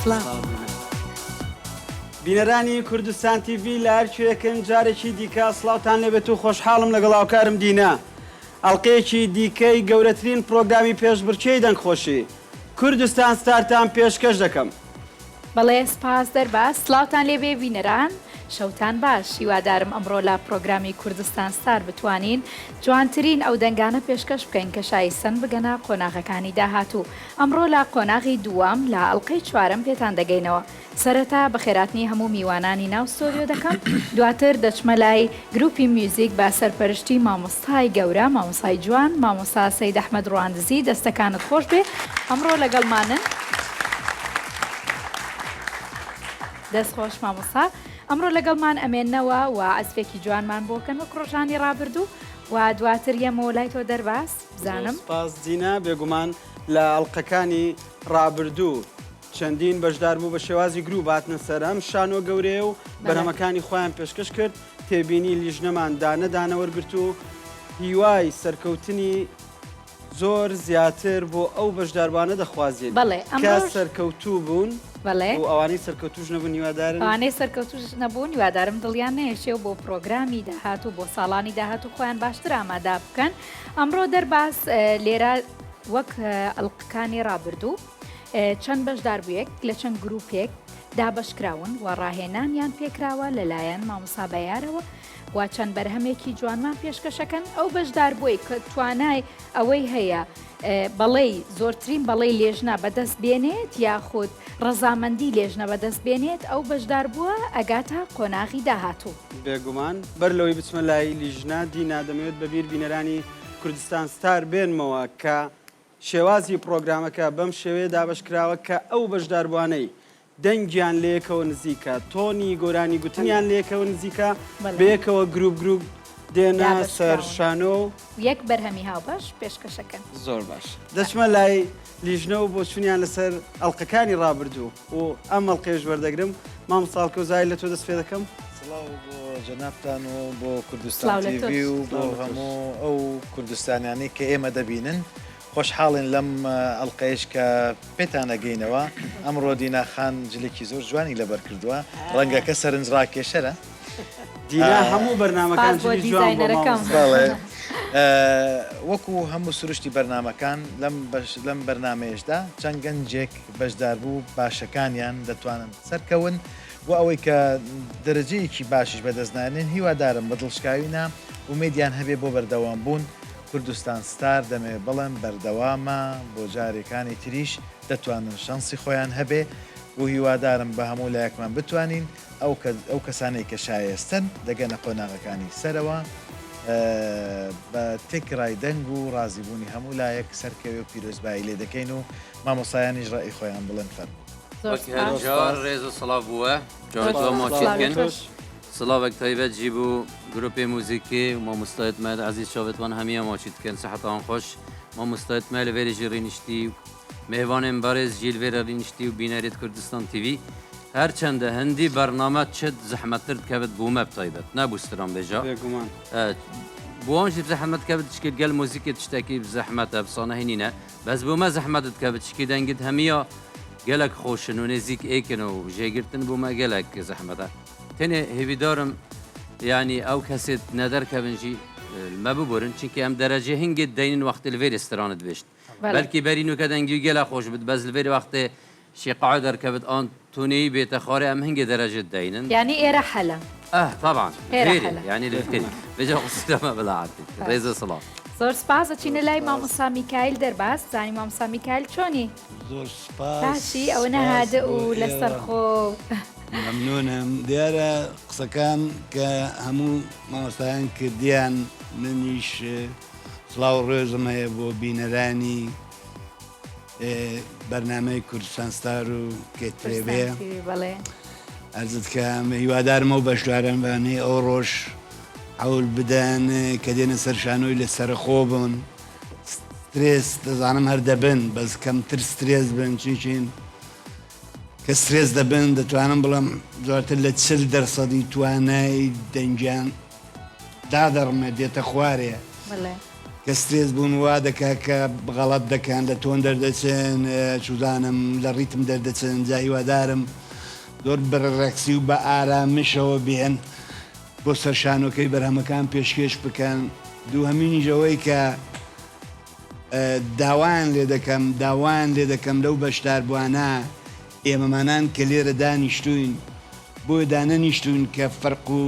سڵاو. بینەرانی کوردستان تیڤی لە هەر کوێکن جارێکی دیکە سڵاوتان لێبێت و خۆشحاڵم لەگەڵ هاوکارم دینا ئەڵقەیەکی دیکەی گەورەترین پرۆگرامی پێشبڕکێی دەنگخۆشی کوردستان ستارتان پێشکەش دەکەم. بەڵێ سپاس دەرباز سڵاوتان لێبێ بینەران شەوتان باش هیوادارم ئەمڕۆ لە پڕۆگرامی کوردستان ستار بتوانین جوانترین ئەو دەنگانە پێشکەش بکەین کە شایستەن بگەنە قۆناغەکانی داهاتوو ئەمڕۆ لە قۆناغی دووەم لە ئەڵقەی چوارەم پێتان دەگەینەوە سەرەتا بەخێراتنی هەموو میوانانی ناو ستۆدیۆ دەکەم دواتر دەچمە لای گروپی میوزیک بە سەرپەرشتی مامۆستای گەورە مامۆستای جوان مامۆستا سەید ئەحمەد ڕواندزی دەستەکانت خۆش بێ ئەمڕۆ لەگەڵمانن. دەست خۆش مامۆستا ئەمڕۆ لەگەڵمان ئەمێنەوە و عەزفێکی جوانمان بۆ کەن وەک ڕۆژانی ڕابردوو و دواتر یەمەوە لای تۆ دەرباز بزانم. سپاس دینا بێگومان لە ئەڵقەکانی ڕابردوو چەندین بەشداربوو بە شێوازی گروپ هاتنە سەر ئەم شانۆ گەورەیە و بەرهەمەکانی خۆیان پێشکەش کرد، تێبینی لیژنەمان دانە دانە وەرگرت و هیوای سەرکەوتنی زۆر زیاتر بۆ ئەو بەشداربووانە دەخوازین کە سەرکەوتوو بوون و ئەوانەی سەرکەوتووش نەبوون هیوادارم. ئەوانەی سەرکەوتووش نەبوون هیوادارم دڵیان نەیەشێ و بۆ پرۆگرامی داهاتوو بۆ ساڵانی داهاتوو خۆیان باشتر ئامادە بکەن. ئەمڕۆ دەرباز لێرە وەک ئەڵقەکانی ڕابردوو. چەند بەشداربوویەک لە چەند گروپێک دابەشکراون و ڕاهێنانیان پێکراوە لەلایەن مامۆستا بەیارەوە و چەند بەرهەمێکی جوانمان پێشکەشەکەن ئەو بەشداربووی کە توانای ئەوەی هەیە بەڵێی زۆرترین بەڵێی لێژنە بەدەست بێنێت یاخود ڕەزامەندی لێژنە بەدەست بێنێت ئەو بەشداربووە ئەگاتە قۆناغی داهاتوو. بێگومان بەر لەوەی بچمە لای لیژنە دینا دەمەوێت بەبیر بینەرانی کوردستان ستار بێنمەوە کە شێوازی پڕۆگرامەکە بەم شێوەیە دابەشکراوە کە ئەو بەشداربووانەی دەنگیان لەیەکەوە نزیکە، تۆنی گۆرانی گوتنیان لەیەکەوە نزیکە، بەیەکەوە گروپ گروپ دێنە سەر شانۆ و. یەک بەرهەمی هاوبەش پێشکەشەکەن. زۆر باش. دەچمە لای لیژنە و بۆچوونیان لەسەر ئەڵقەکانی ڕابردوو و ئەم ئەڵقەیەش وەردەگرم. مامۆستا ئەڵکەو زاهیر لە تۆ دەست پێ دەکەم. سڵاو بۆ جەنابتان و بۆ کوردستان تیڤی و بۆ هەموو ئەو کوردستانیانەی کە ئێمە دەبینن. خۆشحاڵین لەم ئەڵقەیەش کە پێتان ئەگەینەوە. ئەمڕۆ دینا خان جلێکی زۆر جوانی لەبەر کردووە. ڕەنگەکە سەرنجڕاکێشەرە. دینا هەموو بەرنامەکان سپاس بۆ جلی جوان بووە دیزاینەرەکەم. مامۆستا. بەڵێ وەکو هەموو سروشتی بەرنامەکان لەم بەش لەم بەرنامەیەشدا چەند گەنجێک بەشداربوو باشەکانیان دەتوانن سەرکەون و ئەوەی کە دەرەجەیەکی باشیش بەدەست ناێنن هیوادارم بە دڵشکاوی نا ئومێدیان هەبێ بۆ بەردەوام بوون کوردستان ستار دەمەوێ بڵێم بەردەوامە بۆ جارێکانی تریش دەتوانن شەنسی خۆیان هەبێ و هیوادارم بە هەموو لایەکمان بتوانین ئەو ئەو کەسانەی کە شایەستەن دەگەنە قۆناغەکانی سەرەوە بە تێکرای دەنگ و ڕازیبوونی هەموو لایەک سەرکەوێ و پیرۆزبایی لێ دەکەین و مامۆستایانیش ڕەئی خۆیان بڵێن فەرموو. زۆر وەک هەر سپاس. جار ڕێز و سڵاو بووە جاوێت زۆر وە سپاس. ماچی سڵاو لە بکەن تۆش. سڵاوێک تایبەت جی بوو گروپێ موزیکێ و مامۆستایت مە عەزیز چاوێت وان هەمیە ماچی دکەن سەحەتان خۆش مامۆستایت مە لە ڤێرێ ژی ڕینیشتی و مێهوانێن بەڕێز ژی لە ڤێرە ڕینیشتی و بینەرێت کوردستان تیڤی هەرچەندە هەندی بەرنامە چت زەحمەتتر دکەڤت بۆ مە بتایبەت نە بۆ سترانبێژا بێگومان. بۆ وان ژی زەحمەت دکەڤت چکێ گەل موزیکێ تشتەکی زەحمەتە بسانەهی نینە بەس بۆ مە زەحمەتت کەڤت چکی دەنگت هەمیە گەلەک خۆشن و نێزیک ئێکن و ژێگرتن بۆ مە گەلەک زەحمەتە تەنێ هێڤیدارم یانی ئەو کەسێت نەدەرکەون ژی مە ببورن چونکی ئەم دەرەجێ هنگێت دەینن وەختێ لڤێرێ سترانت بێشت بەلکی بەری نوکە دەنگی گەلە خۆش بت بەس لڤێرێ وەختێ شیقاع دەرکەڤت ئان تونێی بێتە خارێ ئەم هنگێ دەرەجێت دەینن. یانی ئێرە حەلە. ئه تەبعەن ئێرە ڤێرێ حەلە. یانی لڤێرێ بێجا قسە مە بلا عەتیت ڕێز و سڵاو. زۆر سپاس ئەچینە لای مامۆستا میکایل دەرباز بزانین مامۆستا میکایل چۆنی؟ زۆر سپاس باشی ئەوەنە سپاس هادئ بۆ و ئێوە. لەسەرخۆ. مەمنونم دیارە قسەکان کە هەموو مامۆستایان کردیان منیش سڵاو و ڕێزم هەیە بۆ بینەرانی بەرنامەی کوردستان ستار و کێتێبێ ئەرزت کەم هیوادارم ئەو بەشدارانبانەی ئەو ڕۆژ حەول بدەن کە دێنە سەر شانۆی لە سەرخۆ بن سترێس دەزانم هەر دەبن بەس کەمتر سترێس بن چونکین کە سترێس دەبن دەتوانم بڵێم زۆرتر لە چل دەرسەدی توانای دەنگیان دادەڕمێت دێتە خوارێ. کە سترێس بوون وا دەکا کە غەڵەت دەکەن لە tone دەردەچن چوزانم لە ڕیتم دەردەچن جا هیوادارم زۆر بە ڕێلاکسی و بە ئارامشەوە بێن بۆ سەر شانۆکەی بەرهەمەکان پێشکێش بکەن دووهەمینیش ئەوەی کە داوایان لێ دەکەم داوایان لێ دەکەم لەو بەشداربووانە ئێمەمانان کە لێرە دانیشتووین بۆیە دانەنیشتووین کە فەرق و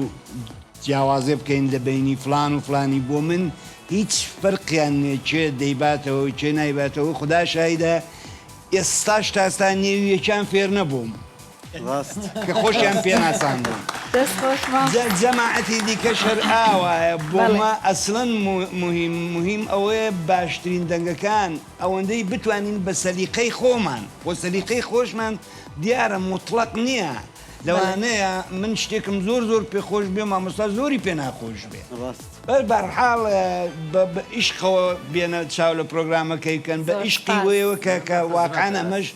جیاوازێ بکەین لە بەینی فڵان و فڵانی بۆ من هیچ فەرقیان نیە کێ دەیباتەوە و کێ نایباتەوە خودا شاهیدە ئێستاش تا ئێستا نێوی یەکیان فێر نەبووم ڕاست. کە خۆشیان پێ ناساندووم. دەست خۆش مامۆستا. جا جەماعەتی دیکەش هەر ئاوایە بۆ بەڵێ. مە ئەسڵەن موهیم موهیم ئەوەیە باشترین دەنگەکان ئەوەندەی بتوانین بە سەلیقەی خۆمان خۆ سەلیقەی خۆشمان دیارە موتڵەق نیە لەوانەیە من شتێکم زۆر زۆر پێ خۆش بێ مامۆستا زۆری پێ ناخۆش بێ ڕاست. بەس بەرحاڵ بە بە ئیشقەوە بێنە چاو لە پرۆگرامەکەی بکەن بە زۆر ئیشقی سوپاس. وەیەوە کە کە واقعەن ئەمەش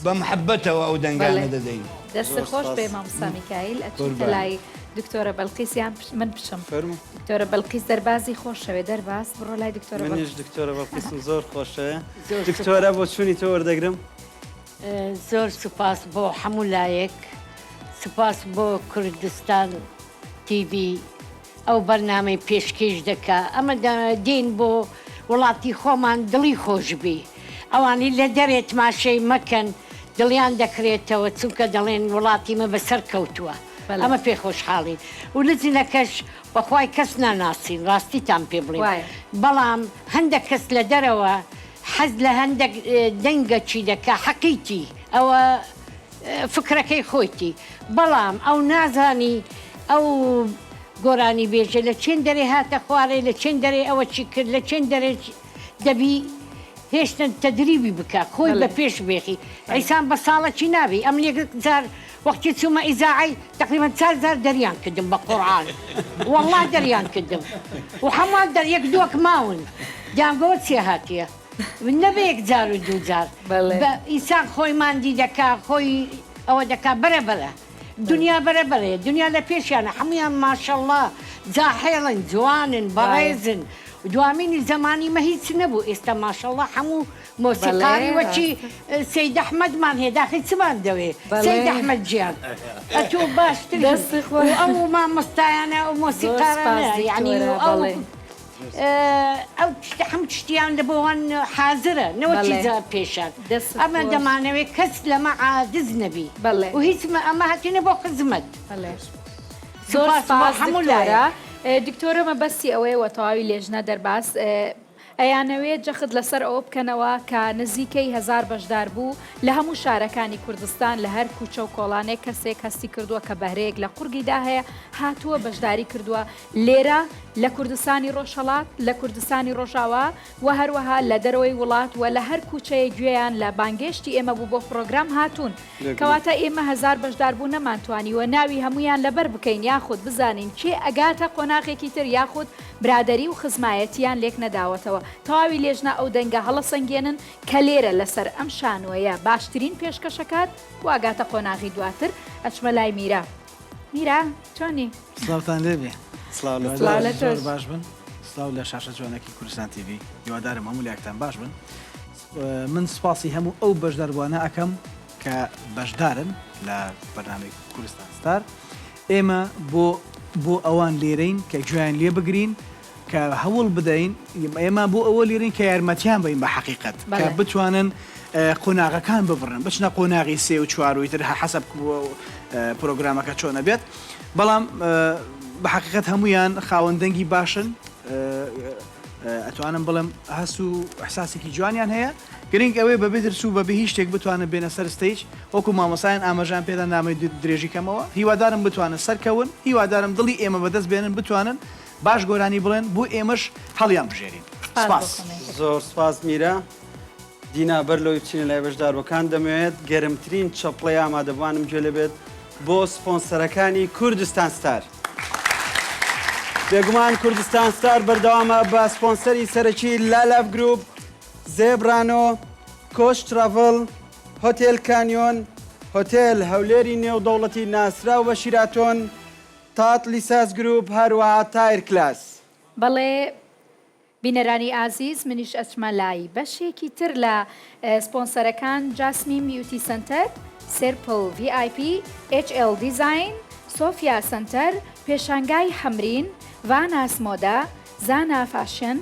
بە محەبەتەوە ئەو دەنگانە دەدەین. دەستت خۆش بێ مامۆستا میکایل ئەچیتە لای دکتۆرە بەلقیس یان من بچم دکتۆرە بەلقیس دەربازی خۆشەوێ دەرباز بڕۆ لای دکتۆرە منیش دکتۆرە بەلقیسم زۆر خۆشەوێ دکتۆرە بۆ چوونی تۆ وەردەگرم زۆر سوپاس بۆ هەموو لایەک سوپاس بۆ کوردستان تیڤی ئەو بەرنامەی پێشکێش دەکا ئەمە دێین بۆ وڵاتی خۆمان دڵی خۆش بی ئەوانەی لە دەرێ تماشەی مەکەن دڵیان دەکرێتەوە چونکە دەڵێن وڵاتی مە بەسەر کەوتووە ئەمە پێ خۆشحاڵین و لجنەکەش بەخوای کەس ناناسین ڕاستیتان پێ بڵێم بەڵام هەندەک کەس لە دەرەوە حەز لە هەندەک دەنگە چی دەکا حەقیتی ئەوە فکرەکەی خۆیتی بەڵام ئەو نازانی ئەو گۆرانی بێژە لە چێن دەرێ هاتە خوارێ لە چێن دەرێ ئەوە چی کرد لە چێن دەرێ دەبی هێشتن تەدریبی بکە خۆی بە پێش بێخی ئیسان بە ساڵەکی نابی ئەم یەک جار وەختی چوومە ئیزاعەی تقریبا چار جار دەریان کردم بە قورعان والله دەریان کردم و هەمووان دەر یەک دووەک ماون دەیانگەوە چێ هاتیە نە بە یەک جار و دوو جار بە ئینسان خۆی ماندی دەکا خۆی ئەوە دەکا بەرە بەرە دنیا بەرە بەرەیە دنیا لە پێشیانە هەموویان ماشەڵڵا جاحێڵن جوانن بەڕێزن دوامینی زەمانی مە هیچ نەبوو ئێستا ماشەڵڵا هەموو مۆسیقاری وەکی سەید ئەحمەدمان هەیە داخی چمان دەوێ سەید ئەحمەد گیان ئەتۆ باشتر ئەو مامۆستایانە ئەو مۆسیقارانە یعنی ئەو ئەو شتە هەموو شتیان لە بۆوان حازرە نەوە چی جار پێشان ئەمە دەمانەوێت کەس لەمە عاجز نەبی و هیچ ئەمە هاتینە بۆ خزمەت. زۆر سوپاس هەموو لایەک. دکتۆرە مەبەستی ئەوەیە وە تەواوی لێژنە دەرباز ئەیانەوێت جەخت لەسەر ئەوە بکەنەوە کە نزیکەی هەزار بەشداربوو لە هەموو شارەکانی کوردستان لە هەر کوچە و کۆڵانێک کەسێک هەستی کردووە کە بەهرەیەک لە قوڕگیدا هەیە هاتووە بەشداری کردووە لێرە لە کوردستانی ڕۆژهەڵات، لە کوردستانی ڕۆژاوا و هەروەها لە دەرەوەی وڵات و لە هەر کوچەیەک گوێیان لە بانگێشتی ئێمە بوو بۆ پڕۆگرام هاتوون. کەواتە ئێمە هەزار بەشداربوو نەمانتوانیوە ناوی هەموویان لەبەر بکەین یاخود بزانین کێ ئەگاتە قۆناغێکی تر یاخود برادەری و خزمایەتییان لێک نەداوەتەوە. تەواوی لێژنە ئەو دەنگە هەڵەسەنگێنن کە لێرە لەسەر ئەم شانۆیە باشترین پێشکەشەکات و ئەگاتە قۆناغی دواتر. ئەچمە لای میرا. میرا چۆنی؟ سڵاوتان لێبێ سڵاو لە سڵاو لە زۆر تۆش. باش بن سڵاو لە شاشە جوانەکەی کوردستان تیڤی هیوادارم هەموو لایەکتان باش بن من سپاسی هەموو ئەو بەشداربووانە ئەکەم کە بەشدارن لە بەرنامەی کوردستان ستار ئێمە بۆ بۆ ئەوان لێرەین کە گوێیان لێ بگرین کە هەوڵ بدەین، ئێمە بۆ ئەوە لێرەین کە یارمەتیان بەین بە حەقیقەت، کە بتوانن قۆناغەکان ببڕن، بچنە قۆناغی سێ و چوار و ئیتر حەسەب پرۆگرامەکە چۆن ئەبێت، بەڵام بە حەقیقەت هەموویان خاوەن دەنگی باشن، ئەتوانم بڵێم هەست و ئیحساسێکی جوانیان هەیە، گرنگ ئەوەیە بەبێ ترس و بەبێ هیچ شتێک بتوانن بێنە سەر stage، وەکو مامۆستایان ئاماژەیان پێدا نامەوێت درێژی کەمەوە، هیوادارم بتوانن سەرکەون، هیوادارم دڵی ئێمە بەدەست بێنن بتوانن باش گۆرانی بڵێن بۆ ئێمەش هەڵیان بژێرین سپاس. زۆر سپاس میرا. دینا بەر لەوەی بچینە لای بەشداربووەکان دەمەوێت گەرمترین چەپڵەی ئامادەبووانم گوێ لێبێت بۆ سپۆنسەرەکانی کوردستان ستار. بێگومان کوردستان ستار بەردەوامە بە سپۆنسەری سەرەکی لالاف گروپ، زێبرانۆ، کۆچ تراڤڵ، هۆتێل کانیۆن، هۆتێل هەولێری نێودەوڵەتی ناسراو بە شیراتۆن، تاتلیساس گروپ هەروەها تایر کلاس. بەڵێ. بینەرانی ئازیز منیش ئەچمە لای بەشێکی تر لە سپۆنسەرەکان جاسمین بیوتی سەنتەر، سێرپل ڤی ئای پی، ئێچ ئێڵ دیزاین، سۆفیا سەنتەر، پێشانگای حەمرین، ڤاناس مۆدە، زانا فاشن،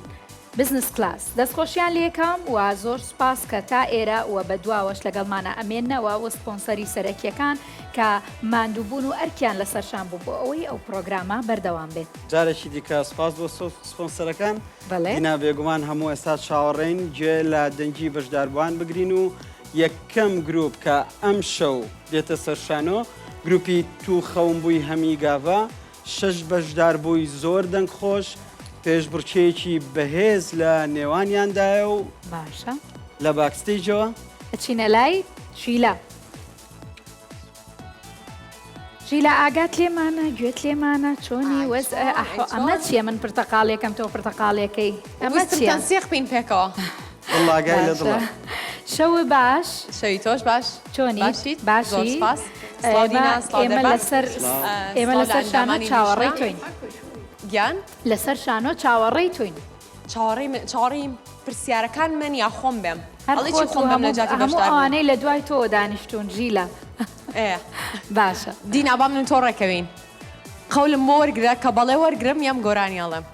بزنس کلاس. دەستخۆشیان لێکەم و زۆر سوپاس کە تا ئێرە و بە دواوەش لەگەڵمانا ئەمێننەوە و سپۆنسەری سەرەکیەکان کە ماندووبوون و ئەرکیان لەسەر شان بوو بۆ ئەوەی ئەو پڕۆگرامە بەردەوام بێت. جارێکی دیکە سوپاس بۆ سپۆنسەرەکان. بەڵێ. دینا بێگومان هەموو ئێستا چاوەڕێین گوێ لە دەنگی بەشداربووان بگرین و یەکەم گروپ کە ئەمشەو دێتە سەر شانۆ گروپی تو خەون بووی هەمی گاڤە شەش بەشداربووی زۆر دەنگخۆش پێشبڕکێیەکی بەهێز لە نێوانیاندایە و باشە لە backstage ەوە ئەچینە لای ژیلا. ژیلا ئاگات لێمانە گوێت لێمانە چۆنی ئای وەز چۆن ئەی ئەحۆ ئەمە چۆن چییە من پرتەقاڵێکەم تۆ پرتەقاڵێکەی ئەمە ویستم چییە تەنسیق بین پێکەوە. دڵ ئاگای لە باشە دڵە. شەو باش. شەوی تۆش باش. چۆنیت؟ باشیت؟ زۆر باشی؟ سپاس. سڵاو ئێمە دینا، سڵاو ئێمە دەرباز. لەسەر ئێمە سڵاو لە لەسەر شانۆ ئەندامانی چاوەڕێی لیژنە. تۆین. گیان؟ لەسەر شانۆ چاوەڕێی تۆین. چاوەڕێی من چاوەڕێی پرسیارەکان من یا خۆم بێم؟ هەر ئەڵێ چی خۆت و خۆم بێم لە هەموو جیاتی هەموو بەشدار بوون؟ ئەوانەی لە دوای تۆوە دانیشتوون ژیلا. ئێ باشە. دینا با من و تۆ ڕێکەوین. قەولم بۆ وەرگرە کە بەڵێ وەرگرم یەم گۆرانی ئەڵێم.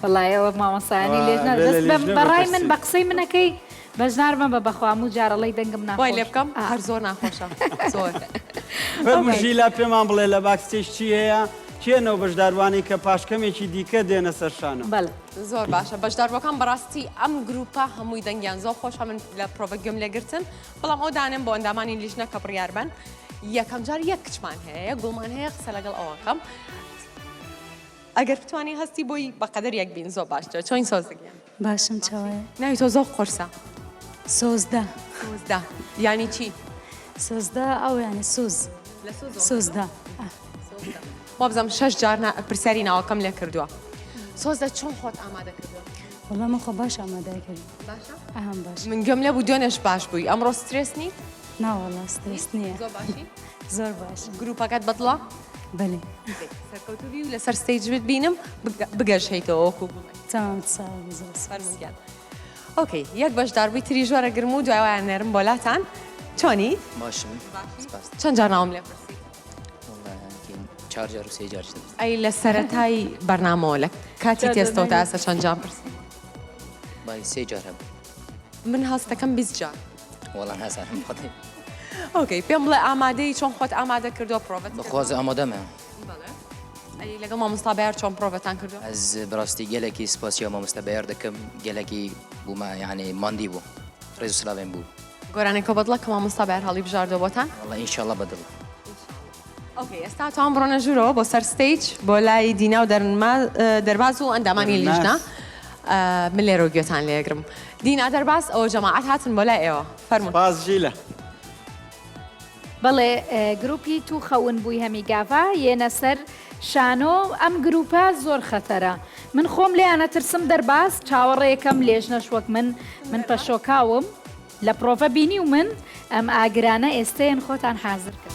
وەڵای ئەوە مامۆستایانی لێژنە بێ لە بەس بە لیژنە بە ڕای من بپرسی. بە قسەی منەکەی بەشدار مەبە بەخوا هەموو جار ئەڵێی دەنگم وای ناخۆش لێ بکەم ئا. هەر زۆر ناخۆشە زۆر. فەرموو ژیلا پێمان بڵێ لە backstage چی هەیە؟ کێن ئەو بەشداربووانەی کە پاش کەمێکی دیکە دێنە سەر شانۆ؟ بەڵێ. زۆر باشە بەشداربووەکان بەڕاستی ئەم گروپە هەمووی دەنگیان زۆر خۆشە من لە پرۆڤە گوێم لێگرتن بەڵام ئەو دانێم بۆ ئەندامانی لیژنە کە بڕیار بەن یەکەم جار یەک کچمان هەیە یەک گوڵمان هەیە قسە لەگەڵ ئەوەکەم ئەگەر بتانی هەستی بۆی بەقەدەر یەک بین زۆر باشترە چۆین سۆزە گیان؟ باشم چاوایە. ناوی تۆ زۆر قورسە. سۆزدە. سۆزدە یانی چی؟ سۆزدە ئەو یانی سۆز. لە سۆزەوە سۆزدە. وابزانم شەش جار پرسیاری ناوەکەم لێ کردووە. سۆزدە چۆن خۆت ئامادە کردووە؟ وەڵا من خۆ باش ئامادە کرد. باشە؟ ئەهەم باش. من گوێم لێ بوو دوێنێش باش بووی ئەمڕۆ سترێس نی؟ نا وەڵا سترێس نییە. زۆر باشی؟ زۆر باش. گروپەکەت بەدڵە؟ بەلێ. سەرکەوتوو بی و لەسەر stage بتبینم بگەشەیتەوە وەکو گوڵێ. تەمام ساغ بی زۆر سوپاس. فەرموو گیان. okay یەک بەشداربووی تریش وەرەگرم و دوای وایان نێرم بۆ لاتان. چۆنی؟ باشم سپاس. چەند جار ناوم لێ پرسی؟ چار جار و سێ جار شتم. ئەی لە سەرەتای بەرنامەوە لە کاتی تێستەوە تا ئێستا چەند جار پرسی؟ بای سێ جار هەبوو. من هەستەکەم 20 جار. وەڵا نازانم بەڵێ. okay پێم بڵێ ئامادەی چۆن خۆت ئامادە کردووە پرۆڤەت کردووە؟ بەخوازە ئامادەمە. بەڵێ. ئەی لەگەڵ مامۆستا بەیار چۆن پرۆڤەتان کردووە؟ ئەز بەڕاستی گەلەکی سپاسیا مامۆستا بەیار دەکەم گەلەکی بوومە یعنی ماندی بوو ڕێز و سلاوێن بوو. گۆرانێکە بەدڵە کە مامۆستا بەیار هەڵی بژاردووە بۆتان؟ وەڵا ئینشاڵڵا بەدڵە. okay ئێستا توان بڕۆنە ژوورەوە بۆ سەر stage بۆ لای دینا و دەرباز و ئەندامانی لیژنە من لێرەوە گوێتان لێگرم دینا دەرباز ئەوە جەماعەت هاتن بۆ لای ئێوە فەرموون. سپاس ژیلە. بەڵێ گروپی تو خەون بووی هەمی گاڤا یێنە سەر شانۆ ئەم گروپە زۆر خەتەرە من خۆم لێیانە ترسم دەرباز چاوەڕێکەم لێژنەش وەک من من پەشۆکاوم لە پڕۆڤە بینیومن ئەم ئاگرانە ئێستەیەن خۆتان حازر کەن.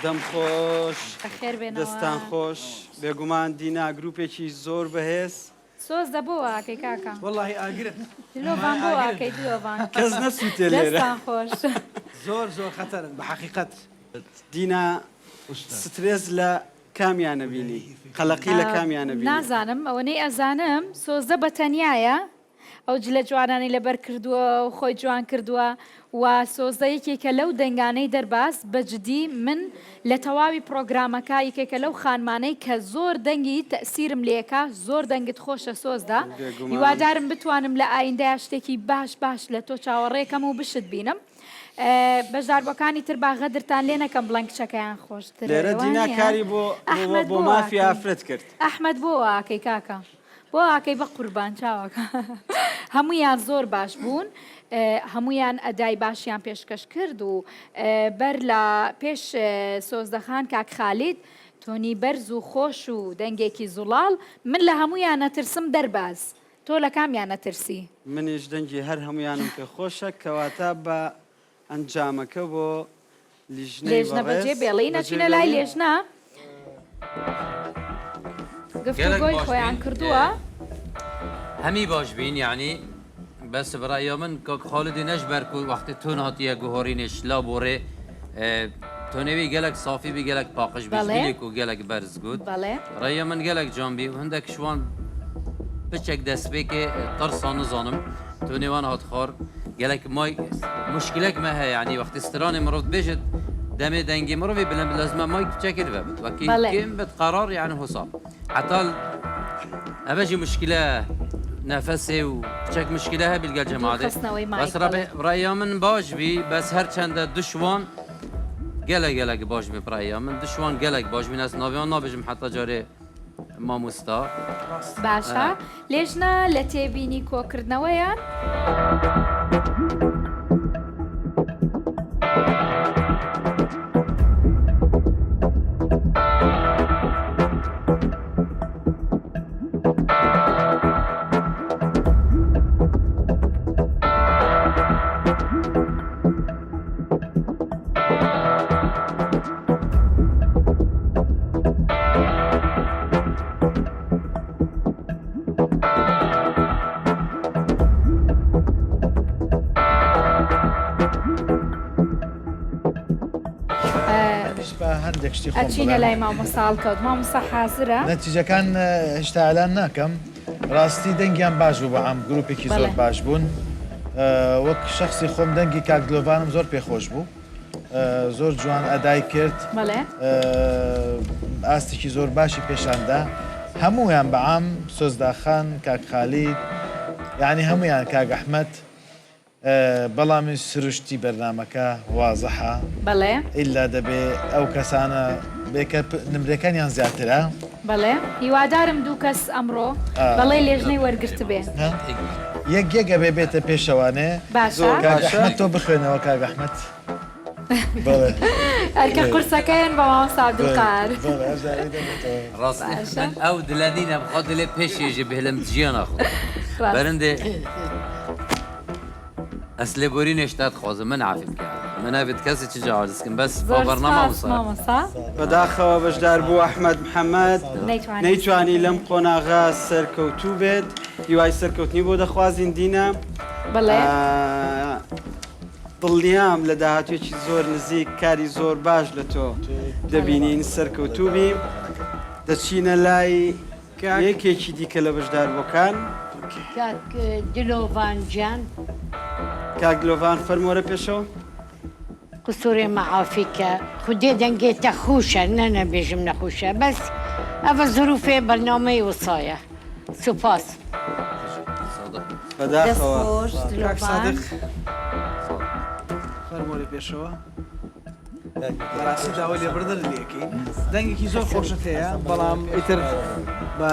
دەم خۆش دەستان خۆش بێگومان دینا گروپێکی زۆر بەهێز سۆز دە بۆ واکەی کاکە وەڵاهی ئاگرن دلۆڤان بۆ واکەی دلۆڤان کەس نەسووتێ لێرە دەستان خۆش زۆر زۆر خەتەرن بە حەقیقەت دینا سترێس لە کامیانە بینی قەلەقی لە کامیانە بینی نازانم ئەوەنەی ئەزانم سۆزدە بە تەنیایە ئەو جلە جوانانەی لەبەر کردووە و خۆی جوان کردووە و سۆزدە یەکێکە لەو دەنگانەی دەرباز بە جدی من لە تەواوی پڕۆگرامەکە یەکێکە لەو خانمانەی کە زۆر دەنگی تەئسیرم لێکا زۆر دەنگت خۆشە سۆزدە بێگومان. هیوادارم بتوانم لە ئایندەیا شتێکی باش باش لە تۆ چاوەڕێکەم و بشت بینم بەشداربووەکانی تر با غەدرتان لێ نەکەم بڵێن کچەکەیان خۆشترە لێرە دینا وانیە؟ کاری بۆ ئەحمەد بۆ بۆ مافی واکەی ئافرەت کرد. ئەحمەد بۆ واکەی کاکە بۆ ئاکەی بەقوربان چاوەکە هەموویان زۆر باش بوون هەموویان ئەدای باشیان پێشکەش کرد و بەر لە پێش سۆزدەخان کاک خالید تۆنی بەرز و خۆش و دەنگێکی زوڵاڵ من لە هەموویان نەترسم دەرباز تۆ لە کامیان نەترسی؟ منیش دەنگی هەر هەموویانم پێ خۆشە کەواتە بە ئەنجامەکە بۆ لیژنەی لێژنە بەڕێز بەجێ بێڵین بەجێ ئەچینە لای بێڵین. لێژنە گەلەک گفتوگۆی باش خۆیان بین کردووە. هەمی باش بین یعنی بەس برای من کاک خالدی نەش بەرکو وەختی تون هاتیە گۆڕینێ شلا بۆ ڕێ تونێوی گەلەک سافی بی گەلەک پاقژ بی بەڵێ. ژبیلێک و گەلەک بەرز گوت بەڵێ. ڕێیە من گەلەک جان بی و هەندێک شوان پچێک دەستپێکێ ترسا نزانم تونێوان هات خوار گەلەک مای مشکلێک مە هەیە یعنی وەختی سترانێ مرۆڤ بێژت دەمێ دەنگی مرۆڤی بلند لازمە مایک پچەکێ دبە بت وەکی بەڵێ. کێم بت قەرار یعنی هوسا حتا ئەمەژی مشکلە نەفەسێ و پچەک مشکلە هەبی لەگەل جەماعەتێ دوورخستنەوەی مایک بەس بەڵێ. ڕەیا من باش بی بەس هەرچەندە دشوان گەلە گەلەک باش بی ڕەیا من دشوان گەلەک باش بین ئەس ناویان نابێژم حتا جارێ مامۆستا. باشە لێژنە لە تێبینی کۆکردنەوەیان. هەندێک شتی خۆم ئەچینە بڵێم. لای مامۆستا هەڵکەوت. مامۆستا حازرە؟ نەتیجەکان هێشتا ئیعلان ناکەم. ڕاستی دەنگیان باش بوو بەعام گروپێکی زۆر بەڵێ. باش بوون. وەک شەخسی خۆم دەنگی کاک دلۆڤانم زۆر پێ خۆش بوو. زۆر جوان ئەدای کرد. بەڵێ. ئاستێکی زۆر باشی پێشاندا. هەموویان بەعام سۆزدا خان، کاک خالید یانی هەموویان کاک ئەحمەد. بەڵام سروشتی بەرنامەکە وازحە. بەڵێ. ئیلا دەبێ ئەو کەسانە بێ کە نمرەکانیان زیاترە. بەڵێ هیوادارم دوو کەس ئەمڕۆ بەڵێ لێژنەی وەرگرتبێ. یەک یەک ئەبێ بێتە پێشەوانێ. باشە. کاک ئەحمەد تۆ بخوێنەوە کاک ئەحمەد. بەڵێ. ئەرکە قورسەکەیان بە مامۆستا عەبدولقاهر. بەڵێ ئەو جارەی دەبێتەوە. ڕاستی باشە. من ئەو دلە نینە بخوا دلێ پێشێ ژێ بهێلم جیانا خۆ. ڕاست. بەرندێ ئەس لێبۆرینێ شتە دخوازم من عافی بکە من ناڤێت کەسێ چ جا عاجز کەم بەس زۆر بەرنامە سپاس وسا. مامۆستا. بەداخەوە بەشداربوو ئەحمەد محەمەد نەیتوانی نەیتوانی لەم قۆناغە سەرکەوتوو بێت هیوای سەرکەوتنی بۆ دەخوازین دینا بەڵێ. دڵنیام لە داهاتوێکی زۆر نزیک کاری زۆر باش لە تۆ دەبینین سەرکەوتوو بی دەچینە لای یەکێکی دیکە لە بەشداربووەکان. کاک دلۆڤان گیان. کاک دلۆڤان فەرموو وەرە پێشەوە. قسورێ مەعافی کە خودێ دەنگێ تە خوشە نە نەبێژم نەخوشە بەس ئەڤە زروفێ بەرنامەی وسایە سوپاس. دەست بەداخەوە. خۆش کاک دلۆڤان. سادق فەرموو وەرە پێشەوە. بەڕاستی داوای لێبوردن لێکەین دەنگێکی زۆر خۆشت هەیە بەڵام ئیتر بە